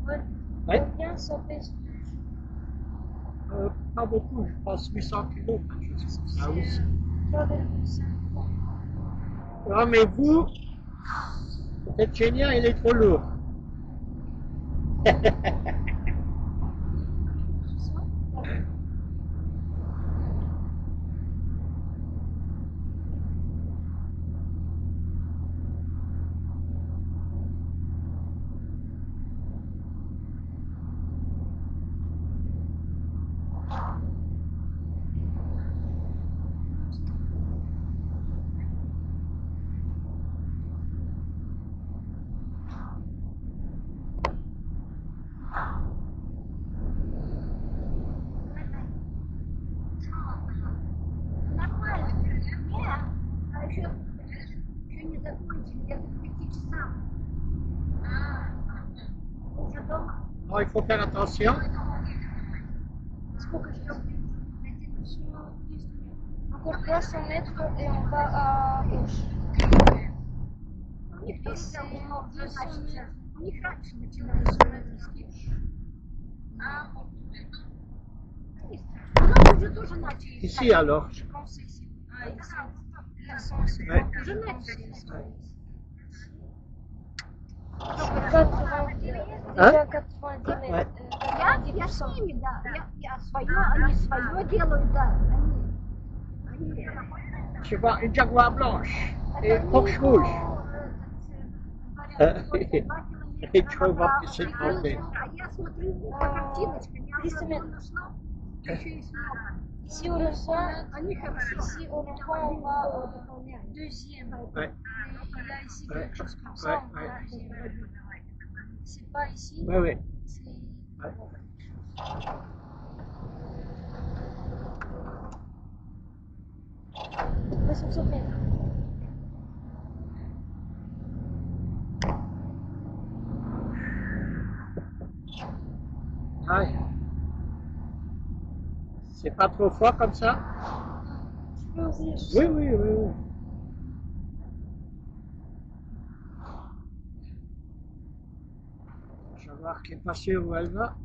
Ouais. Ouais. Combien ça pèse Euh, pas beaucoup, je pense 800 kilos, quelque chose comme ça. Oui. 3,5 tonnes. Ah, mais vous, peut-être Génia, il est trop lourd. Нормально. Нет, а еще, еще не закончили, где-то к пяти часам. А, уже дома? Non, il faut faire attention. Сколько еще? Encore 300 mètres et on va à gauche. У них тоже должно 200 начаться. mètres. У них раньше начинается. 200 mètres. Не страшно. У нас уже тоже начали. Ici alors. Je pense c'est ici. Ah, ici. L'essence. Ouais. Уже начали. 80, déjà 90 mètres. Ouais. Я, я с 90%. ними, да. Я, я свое, они свое делают, да. Они, они Tu vois une Jaguar blanche et Это une Porsche они, rouge. ну, этот, э, говорят, сколько, два Et километра tu vas voir направо, que c'est три français. километра. А я смотрю ну, по картиночкам, я уже 300 одну метров. нашла, еще есть много. Ici au rond-point, Они хорошо. ici au rond-point, on va euh, выполняют. deuxième. Ouais. Mais il y a ici Ouais. quelque chose comme ça, Ouais, on va ouais. deuxième. C'est pas ici, Oui, oui. c'est. Ouais. Bon. 800 mètres. Ah. C'est pas trop fort comme ça Je peux ouvrir. Oui, oui, oui. oui. Jaguar qui est pas sûr où elle va.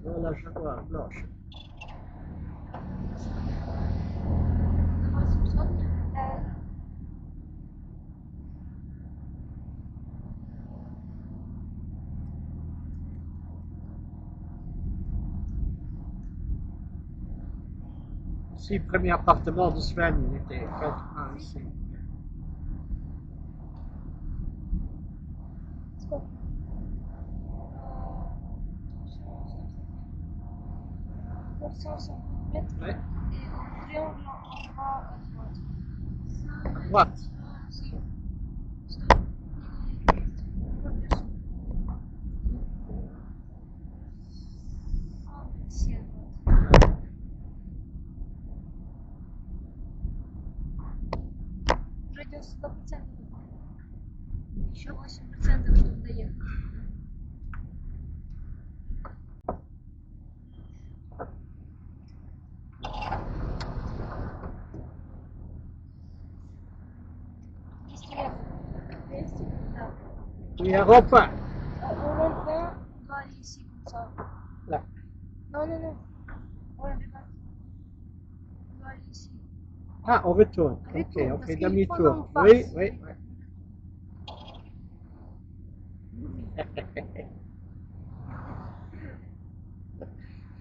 Voilà, Jaguar blanche. 800 mètres. Euh, Ici, premier appartement de Sven, il était quelque part ici. Сколько? Euh, 450 mètres. Ouais. Et au triangle, on va à droite. À droite. Si. Stop. Encore 200. Ah, ici à droite. Уже 92%. Еще 8%, чтобы доехать. Двести метров. 200? Да. Il y a un rond-point. Au rond-point, on doit aller ici comme ça. Là. Non, non, non. Ouais, regarde. On doit aller ici. Ah, on retourne. Ok, Retourne, on parce fait qu'il faut demi-tour. en Oui, face. oui, oui.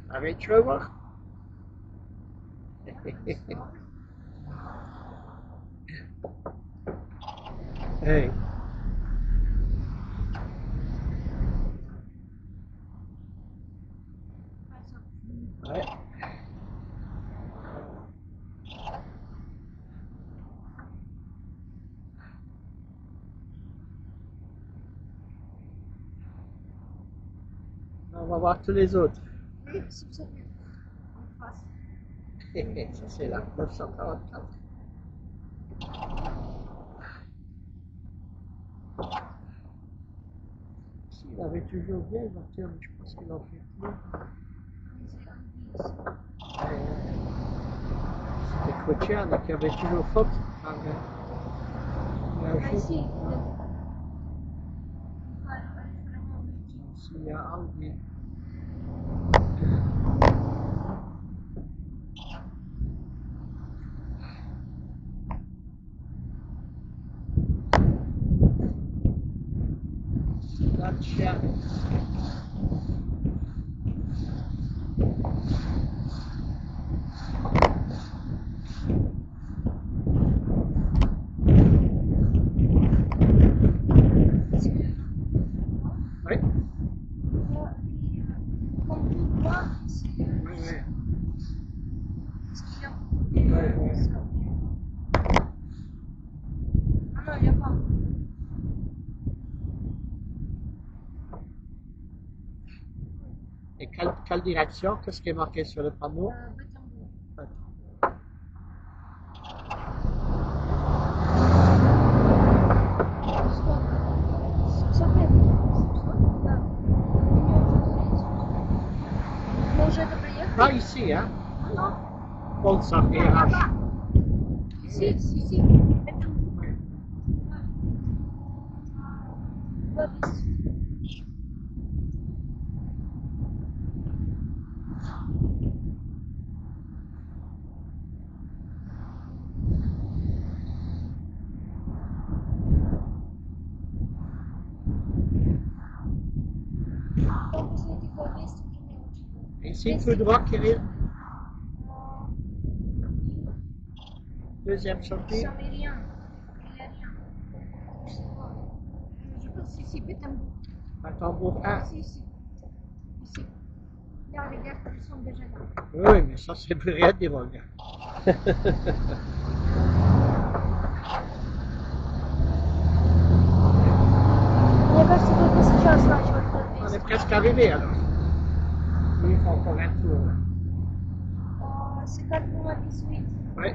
La Range Rover. Hey. Ouais. On va voir tous les autres. 700 mètres. En face. Ça, c'est la 944. S'il avait toujours bien une voiture, mais je pense qu'il en fait plus. C'était Crociani qui avait toujours Fox. Ah, mais- mais un Ah, jour, ici, peut-être. Il faut aller vraiment au petit. s'il y a Audi. chien. Oui. Comme tout droit, c'est Oui, oui. ce qu'il y a. Oui, oui. Ah non, il n'y a pas. Et quelle, quelle direction Qu'est-ce qui est marqué sur le panneau Euh, Bettembourg. Сколько? 700 метров. 700? Да. Мне уже говорит 700. Мы уже это проехали? Pas ici, hein Non. Polsach RH. Ici, ici. Bettembourg. Oui. Два 200. Там после этих 200 уже не очень. Et ici, tout droit, Kirill. А, Deuxième sortie. Ça met rien. Il n'y a rien. Je sais pas. Je pense ici, Bettembourg. Un tambour 1. Ici, ici. Ici. Là, regarde, ils sont déjà là. Oui, mais ça, c'est plus rien dire, Olga. Мне кажется, только сейчас начал по On est 200. presque arrivé alors. Oui, il faut encore un tour. là. А, C'est 98. Oui.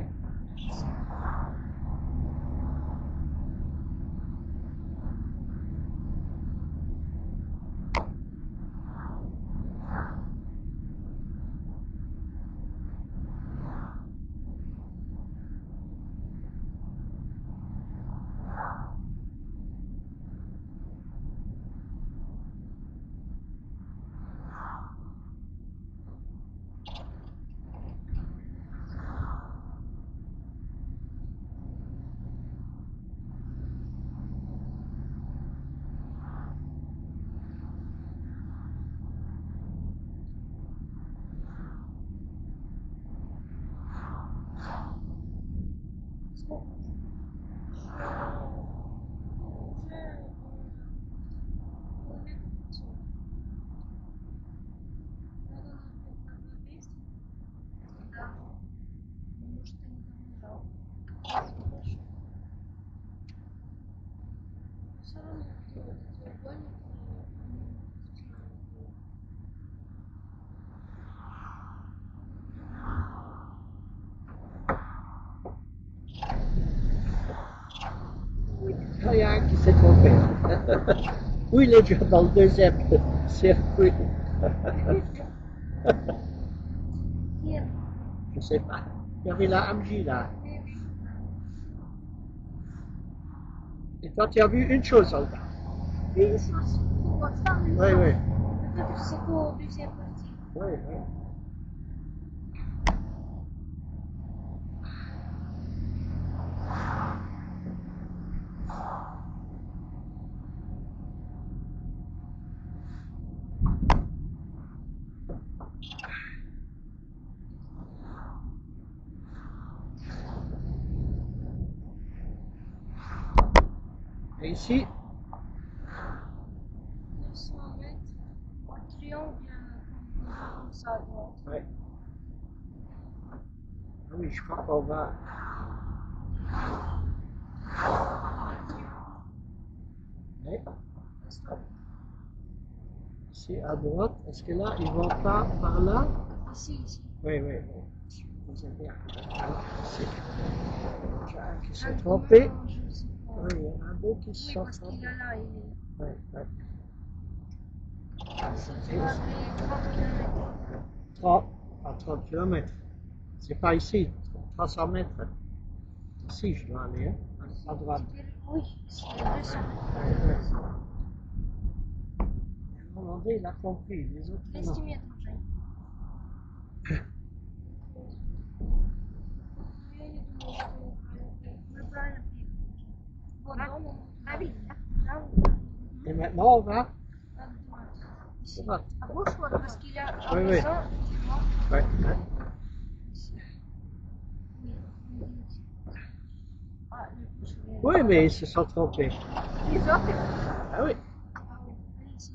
Сколько уже? Уже э, километр 500. Надо на, на, на 200. Да. Ну, Может, ты не доезжал. Хорошо. Но все равно видела эти треугольники, они смешные. Il y a un qui s'est trompé. Oui, il est déjà dans le deuxième circuit. Нет. Je sais pas. Il y avait la MJ là. Et toi, tu as vu une chose, Olga. Une chose, pour ça, une Oui, chose. oui. Peut-être c'est pour deuxième partie. Oui, oui. Et ici, 900 mètres. Un triangle euh, comme ça à droite. ouais. Ah oui, je crois qu'on va. Oui. Ici à droite, est-ce que là, ils vont pas par là Ici, ici. Oui, oui, oui. Vous avez bien. Ici. Il y en a un qui s'est trompé. Non, je sais pas. Oui, il y en a deux qui se Oui, sont parce qu'il trompés. y a là, il est. Oui, oui. Ici, tu vas aller 30 km. 30, à 30 km. C'est pas ici, 300 mètres. Ici, je dois aller, hein, à droite. Oui, c'est 200. Ouais, ouais. Le Hollandais, il a compris, les autres, non. 200 метров, Жень. Ну, я не думаю, что мы правильно приехали. Мы правильно приехали. Вот дом, он Правильно, да? Правильно? Et maintenant, on va. Droite. À gauche ou à Parce droite qu'il y a Oui, un oui. maison, tu vois. Ouais. Ici. Oui, oui, oui. Ah, le cochonnet. Oui, mais ils se sont trompés. Les autres Ah oui. Ah oui, allez, ici.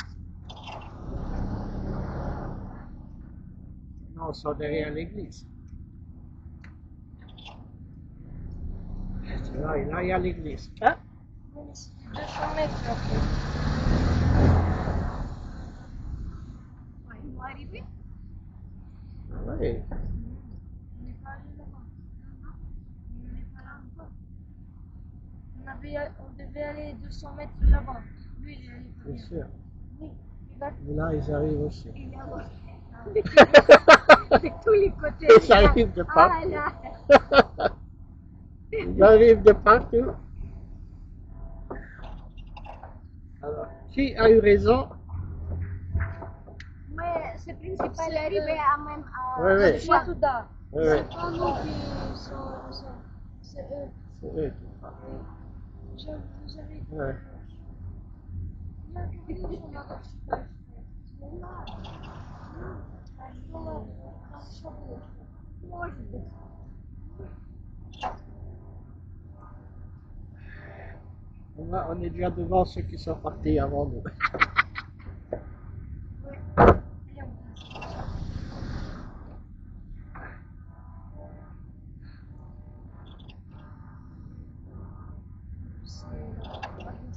Non, ils sont derrière l'église. Tu vois, et là, il y a l'église. Hein? Oui, mais c'était 200 mètres après. Ouais, Ils vont arriver. Oui. On n'est pas allé là-bas. Non, non. On n'est pas là encore. On, avait, on devait aller 200 mètres là-bas. Lui, il est allé Bien pas bien. sûr. Oui, il va. Mais là, ils arrivent aussi. Il y a de tous les côtés. Ils arrivent de Ah partout. là Ils arrivent de partout. Alors, qui a eu raison Mais c'est principal C'est, arrivé à même à Oui, oui. C'est pas туда. Oui, oui. C'est pas nous qui sommes ça. C'est eux. C'est eux qui parlent. Je- Vous avez. Ouais. Я говорил, что надо читать. Ну ладно. А что ладно? Там еще было. Может быть. On, a- on est déjà devant ceux qui sont partis avant nous. Ouais. Allez, on passe. C'est à gauche.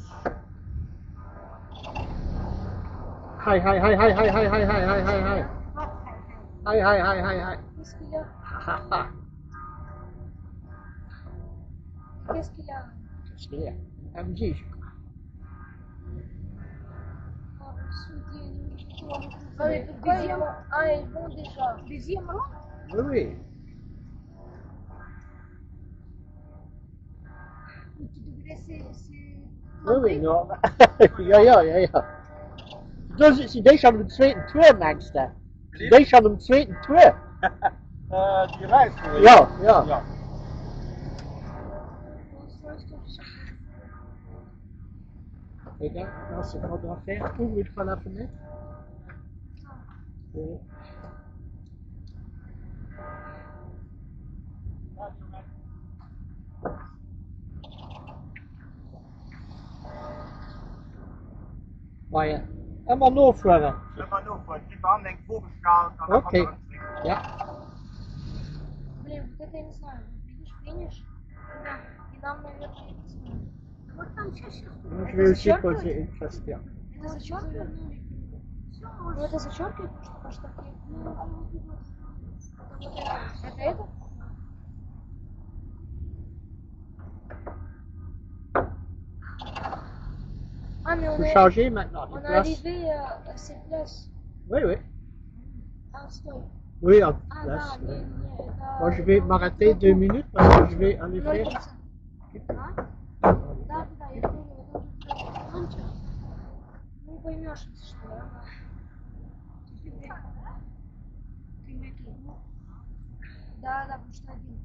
Hi, hi, hi, hi, hi, hi, hi, hi, hi, hi, hi. Hi, hi, hi, hi, hi. Qu'est-ce qu'il y a Ha, ha. Qu'est-ce qu'il y a Qu'est-ce qu'il y a MG, je crois. Ah, Ah, mais pourquoi ils vont Ah, ils vont déjà. Deuxième round Oui, oui. Tu devrais se, se Oui, oui, non. ja, ja, ja, ja. Dus, sie denkt schon im zweiten Tour, meinst du? Sie denkt schon im zweiten Tour. Äh, die Reis. Ja, ja. Ja. Regarde, maintenant, ce qu'on doit faire, ouvre une fois la fenêtre. Oui. Maar ja, helemaal doorvaren. Immer nur vor. Die waren eng vorgestellt, dann Okay. Ja. Блин, вот это я не знаю. Вот видишь, финиш. Да. И нам, наверное, я не знаю. Вот там чаще Moi, je vais aussi poser une question. Это зачеркивает? все Ну это зачеркивает, потому что потому что Ну, это вот это. Это это? Ah, mais on Faut est, changer maintenant de on est place. arrivé à, à cette place. Oui, oui. Ah, стой. Oui, en Ah, place. да, oui. не, не, это... Moi, je vais m'arrêter deux minutes parce que je vais aller Ноль faire. процентов. А? Да, да, я понял, это уже кончил. Ну, поймешь, если что, да? Да, да, потому что один.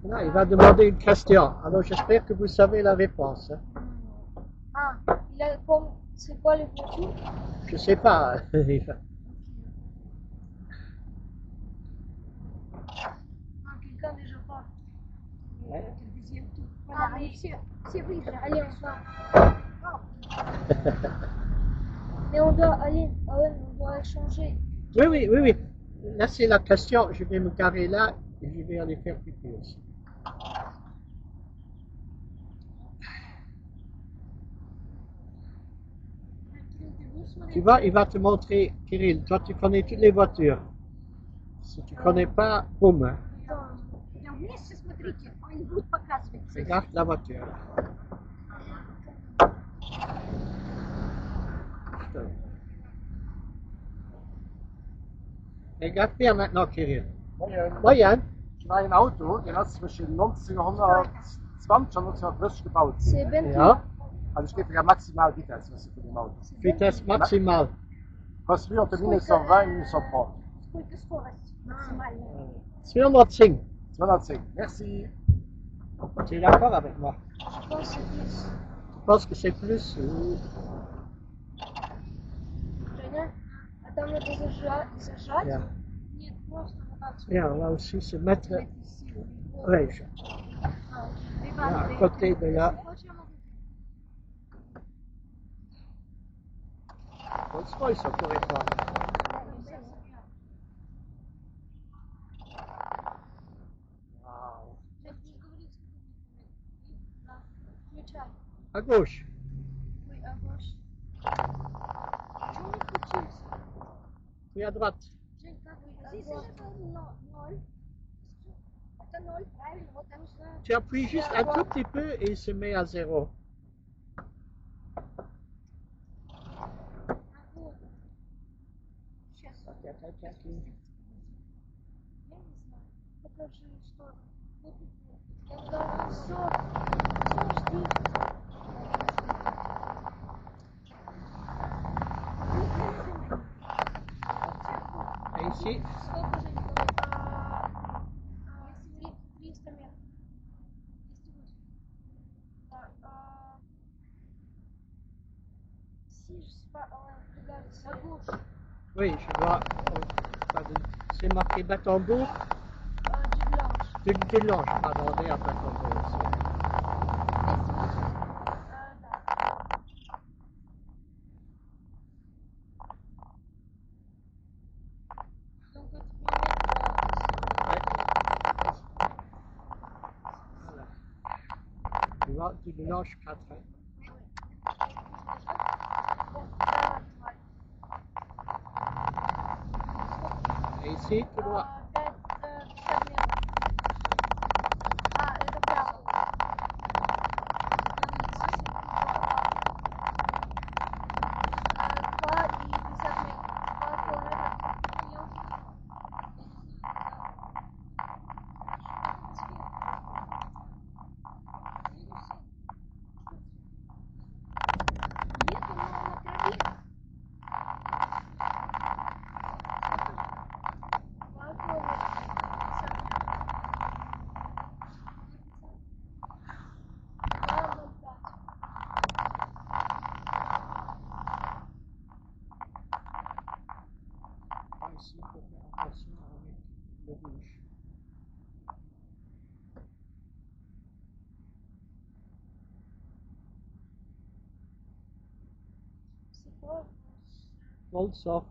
Là, il va demander une question. Alors, j'espère que vous savez la réponse. hein. А, il a comme, c'est quoi les voitures? Je sais pas. Il va- А, quelqu'un déjà part. Ouais. Deuxième tour. Ah, Voilà, mais- они все, все выиграли. Allez, on sort. Mais on doit aller, ah ouais, on doit échanger. Oui, oui, oui, oui. Là, c'est la question. Je vais me garer là et je vais aller faire pipi aussi. Tu vois, il va te montrer, Kirill, toi tu connais toutes les voitures. Si tu connais pas, boum, hein. Attends, Да, вместе смотрите, они будут показывать. regarde la voiture. là. Stop. Regarde bien maintenant, Kirill. Moien. Moyen. Ich war ein Auto, den hast du zwischen 1920 und 1930 gebaut. c'est Bentley. Ja, Also ich gebe ja maximal Vitesse, was du für dem Auto. C'est Bentley. vitesse maximale. Construit entre 1920 und 1930. Сколько скорость максимальная? 210. 210. Merci. Tu es d'accord avec moi Je pense que c'est plus. Tu penses que c'est plus ou- Женя, а там надо зажать? зажать? Yeah. Нет, просто вот так. Yeah, là aussi, c'est mettre. Эти силы. Oui, je- А, окей. là, à côté de la Хочешь, я могу? Rolls-Royce, on pourrait prendre. Wow. Сейчас будешь говорить, сколько мне километров. Да. Включай. À gauche. Ой, а ваш... Почему не включился? Puis à droite. Жень, как Ой, вы? а Здесь вот. же но- ноль. Это ноль, правильно? Вот там же. Tu appuies juste un tout petit peu et il se met à zéro. А, вот. Сейчас. Il y a quelqu'un qui- Я не знаю. Покажи, что там. Вот тут вот. Я туда все, все, жди. Et ici, Сколько, Жень, километров? А, а, 300 метров. 208. Да, а, Сиж, спа- а, пригодится. На gauche. oui, je vois. oh, pardon, C'est marqué Battenbourg. А, Дюблянж. Du, du Lange, pardon, on est à Battenbourg aussi. 208. А, да. Donc, à 3 mètres. Ouais. Voilà. Tu vois, du Lange 4. hein. Да, нажимай. Et ici, tu vois. А, 5, э, 50 метров. А, это прямо. А, 2 и 50 метров. 2 километра. Я уже нашла. Я не знаю, куда. Видишь, всё? Нет, он на траве. 2 километра. 50 метров. 2,05. Ah, Ici, il faut faire attention avec le rouge. C'est quoi? Volsor,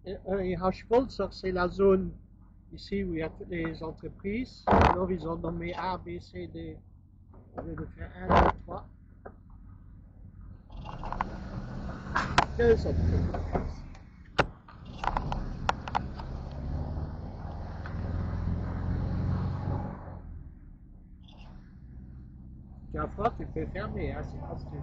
EH Volsor, c'est la zone ici où il y a toutes les entreprises. Alors, ils ont nommé A, B, C, D. Au lieu de faire 1, 2, 3. Deux entreprises. Tu as froid, tu peux fermer, hein, c'est comme tu veux.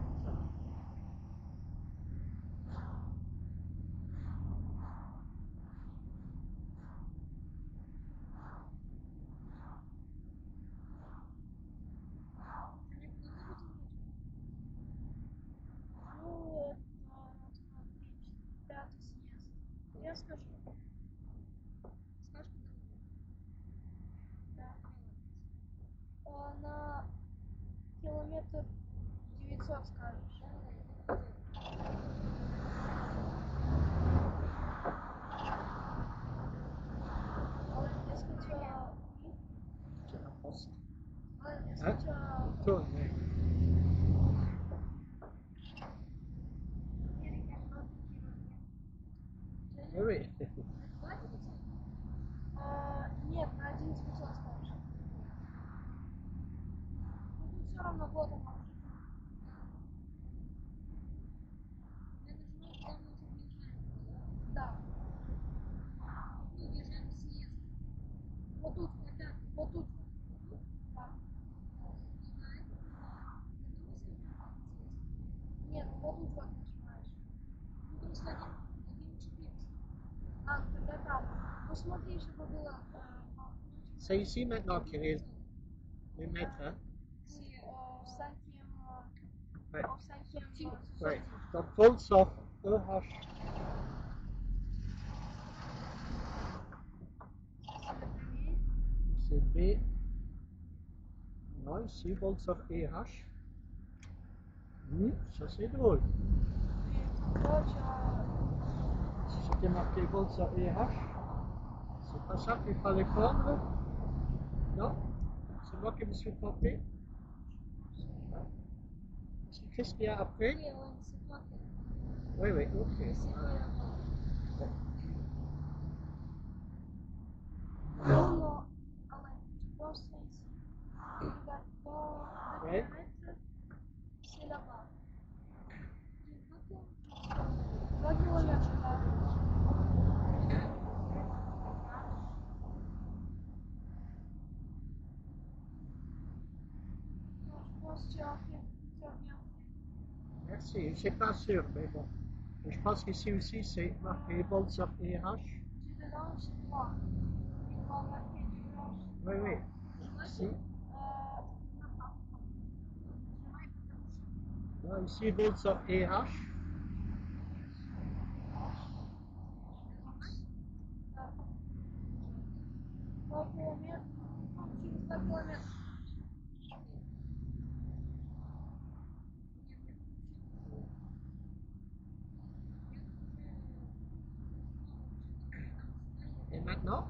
Жень, куда мы будем ехать? Ну, это раз, два, три, четыре, пятый съезд. Я скажу. Скажешь, куда мы едем? Да. А, на километр 900 скажешь. Да, да, я так и делаю. Ален, est-ce que tu as... Oui? C'est la poste. Ален, est-ce Hein? que tu as... Tourne, oui. Oui, oui. Хватит у тебя? А, нет, на 1 900 скажешь. Ну, тут все равно вот она уже. Я нажимаю, когда мы уже въезжаем, да? Да. Ну, въезжаем в съезд. Вот тут На пятый. вот. Вот тут вот. Да. Не на этот, не на... Когда мы заезжаем в этот съезд? Нет, вот тут вот нажимаешь. Ну, просто один, один четыреста. А, ну тогда там. Ну смотри, чтобы было... э, по- C'est ici maintenant, Kirill. Les mètres, hein. Oui, euh, au cinquième... euh, Ouais. Au cinquième... euh, Ouais. sortie. Donc, Volsor, EH. Ça, c'est le premier. C'est B. Non, ici, Volsor EH. Hmm, ça c'est drôle. Et toi, tu as... C'est c'était marqué Bolsa EH. C'est pas ça qu'il fallait prendre Non C'est moi qui me suis trompé Parce que Qu'est-ce qu'il y a après Oui, ouais, c'est toi qui. Oui, oui, ok. C'est toi là-bas. Non, non. Ah ouais, je pense que c'est ici. Regarde, dans deux Ouais. kilomètres, c'est là-bas. Deux 2 kilomètres là. Non, je pense que tu as fait, tu as bien fait. Merci. Je ne suis pas sûr, mais bon. Et je pense qu'ici aussi, c'est marqué Bolsa EH. Du mélange 3. Ils vont marquer du mélange Oui, oui. Ici, Euh, Нажимай, потому что non, ici Bolsa EH. да. 2 километра. Ну, через 2 километра. нет, я включила. Я уже Et maintenant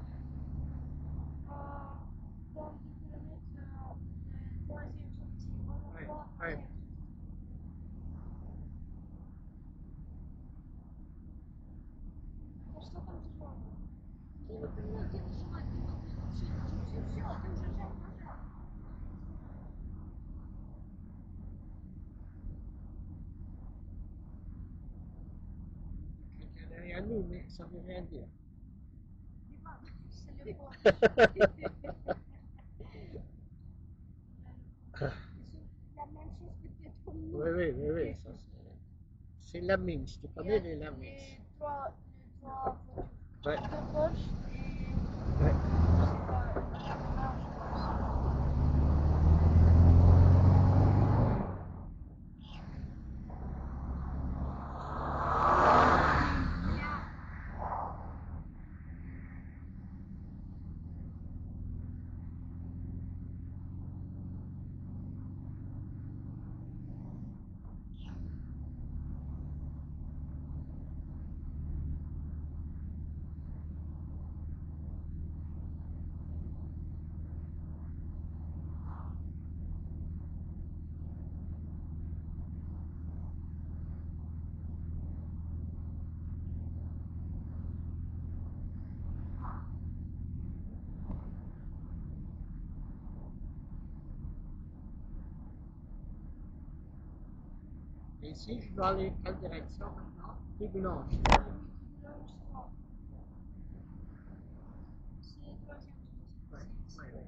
Euh, dans 2 kilomètres, euh, troisième sortie. On Ouais, voit ouais. troisième sortie. А что там тяжелого? Я не понимаю, где нажимать, ты вот я вообще нажал. Все, все, ты уже жал, нажал. Quelqu'un derrière nous, mais ça ne veut rien dire. Иван, C'est le point. c'est la même chose que peut-être comme nous. Oui, oui, oui, oui. Ça, c'est- c'est la mine. Tu connais les lamines. Les trois, les trois voitures. Ouais. Deux Porsche et Ouais. je sais pas, un, je pense. Et ici, je dois aller quelle direction maintenant Dudelange. Oui, du mélange 3. C'est troisième sortie. Ouais, C'est ici. ouais, ouais.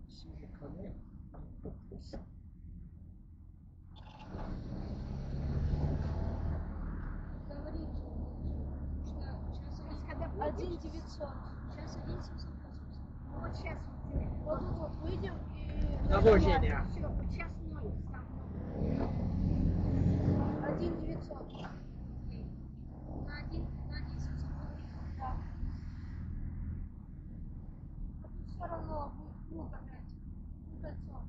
Ici, je connais un peu plus. Говори, что сейчас То есть, когда будешь, 1 900. сейчас 1 780. ну, вот сейчас вот, э, Вот тут вот выйдем и Bravo, нажимаем. Génia. все, вот сейчас ноль стал ноль. 1 900. Окей. На 1, на 1 780. Да. А тут все равно будет круг опять. Ну, кольцо.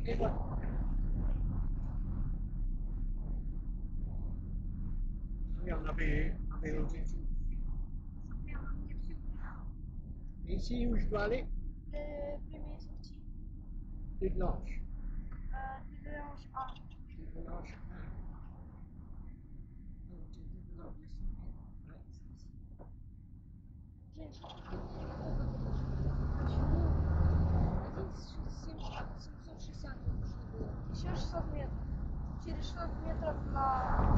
Et voilà. Oui, on avait, on avait oublié. Прямо мне все пришло. Et ici, où je dois aller Le premier sortie. Dudelange. Euh, du mélange 1. Dudelange 1. Ah, ok, Dudelange. Ouais. 600 метров на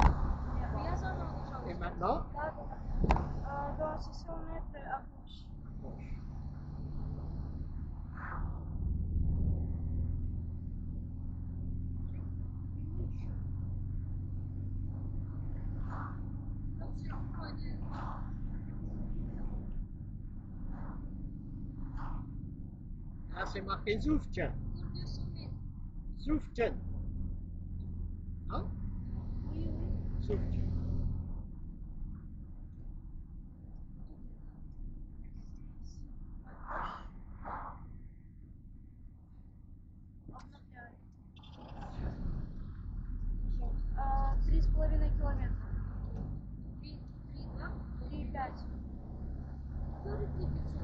Я заново нажала. Et maintenant Да, да, да. Euh, dans 600 mètres à gauche. Gauche. Là, c'est marqué Zouftian. Pour 200 mètres. Zouftian. Hein Oui, oui. Zouftian. Обновляю. А, 3,5 километра. 3, 3, 2, 3,5. Тоже 3 500.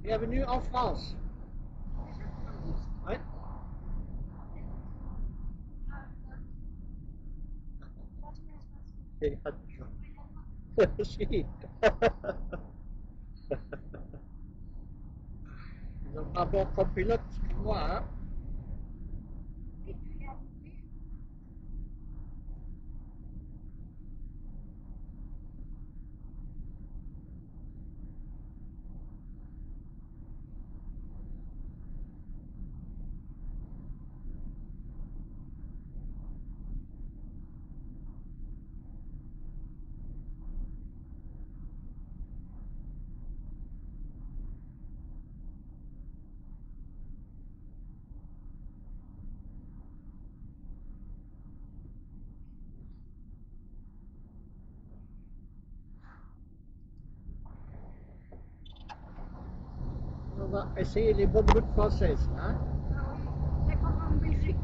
Bienvenue en France. Ouais. А, да. Et pas de joie. Si. Ils ont un bon copilote que moi, hein. Et tu l'as vu On va essayer les bonnes routes françaises, hein. Ah oui, c'est comme en Belgique.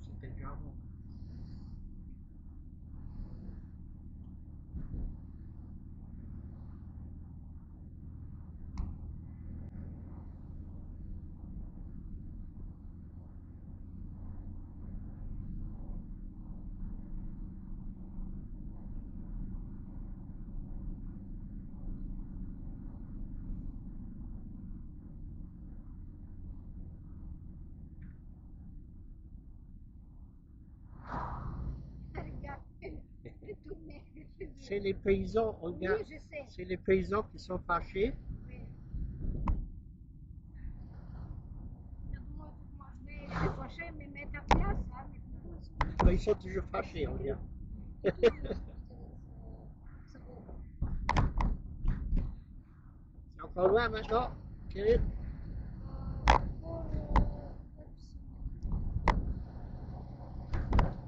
C'était déjà bon. Regarde, tourner. C'est les paysans, Olga. Oui, je sais. C'est les paysans qui sont fâchés. Oui. Я думаю, тут можно. Mais les prochains me mettent à place, hein, maintenant. Ils sont toujours fâchés, Olga. C'est encore loin maintenant, Kirill Pour 400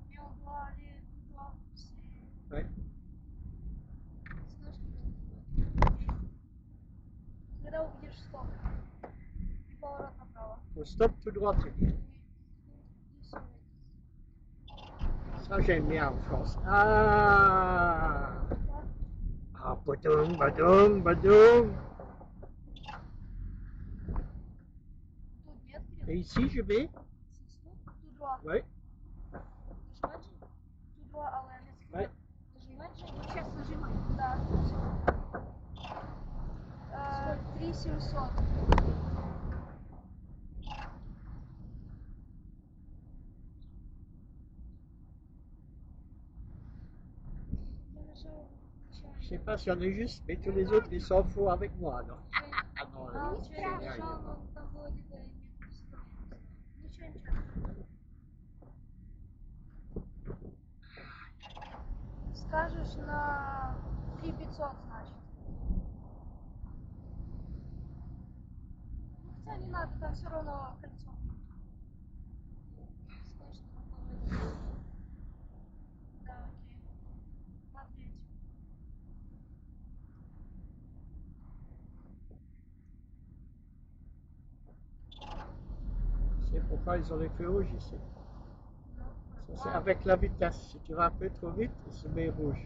Mais on doit aller tout droit. C'est Ouais. Знаешь, когда Когда увидишь стоп и поворот направо. Au stop tout droit, tu dis. 200 метров. Ça, j'aime bien en France. Ah Ah, badoum, badoum, badoum. Тут нет, Кирилл? Et ici, je vais C'est стоп, tout droit. Ouais. Нажимать же? Tout droit, але не Ouais. Нажимать же? 700. Я нажала Je sais pas si on est juste, mais tous les autres, ils sont faux avec moi, alors. Ah non, А, euh, я c'est bien, il est нажала, pas. но там было где-то метров 100, я не знаю. Ничего, ничего. Скажешь на 3500, значит. Ну, хотя не надо, там все равно кольцо. Скажешь, на каком это. Да, окей. На третью. C'est pourquoi ils ont les feux rouges ici. Ну, Ça, c'est avec la vitesse. Si tu vas un peu trop vite, il se met rouge.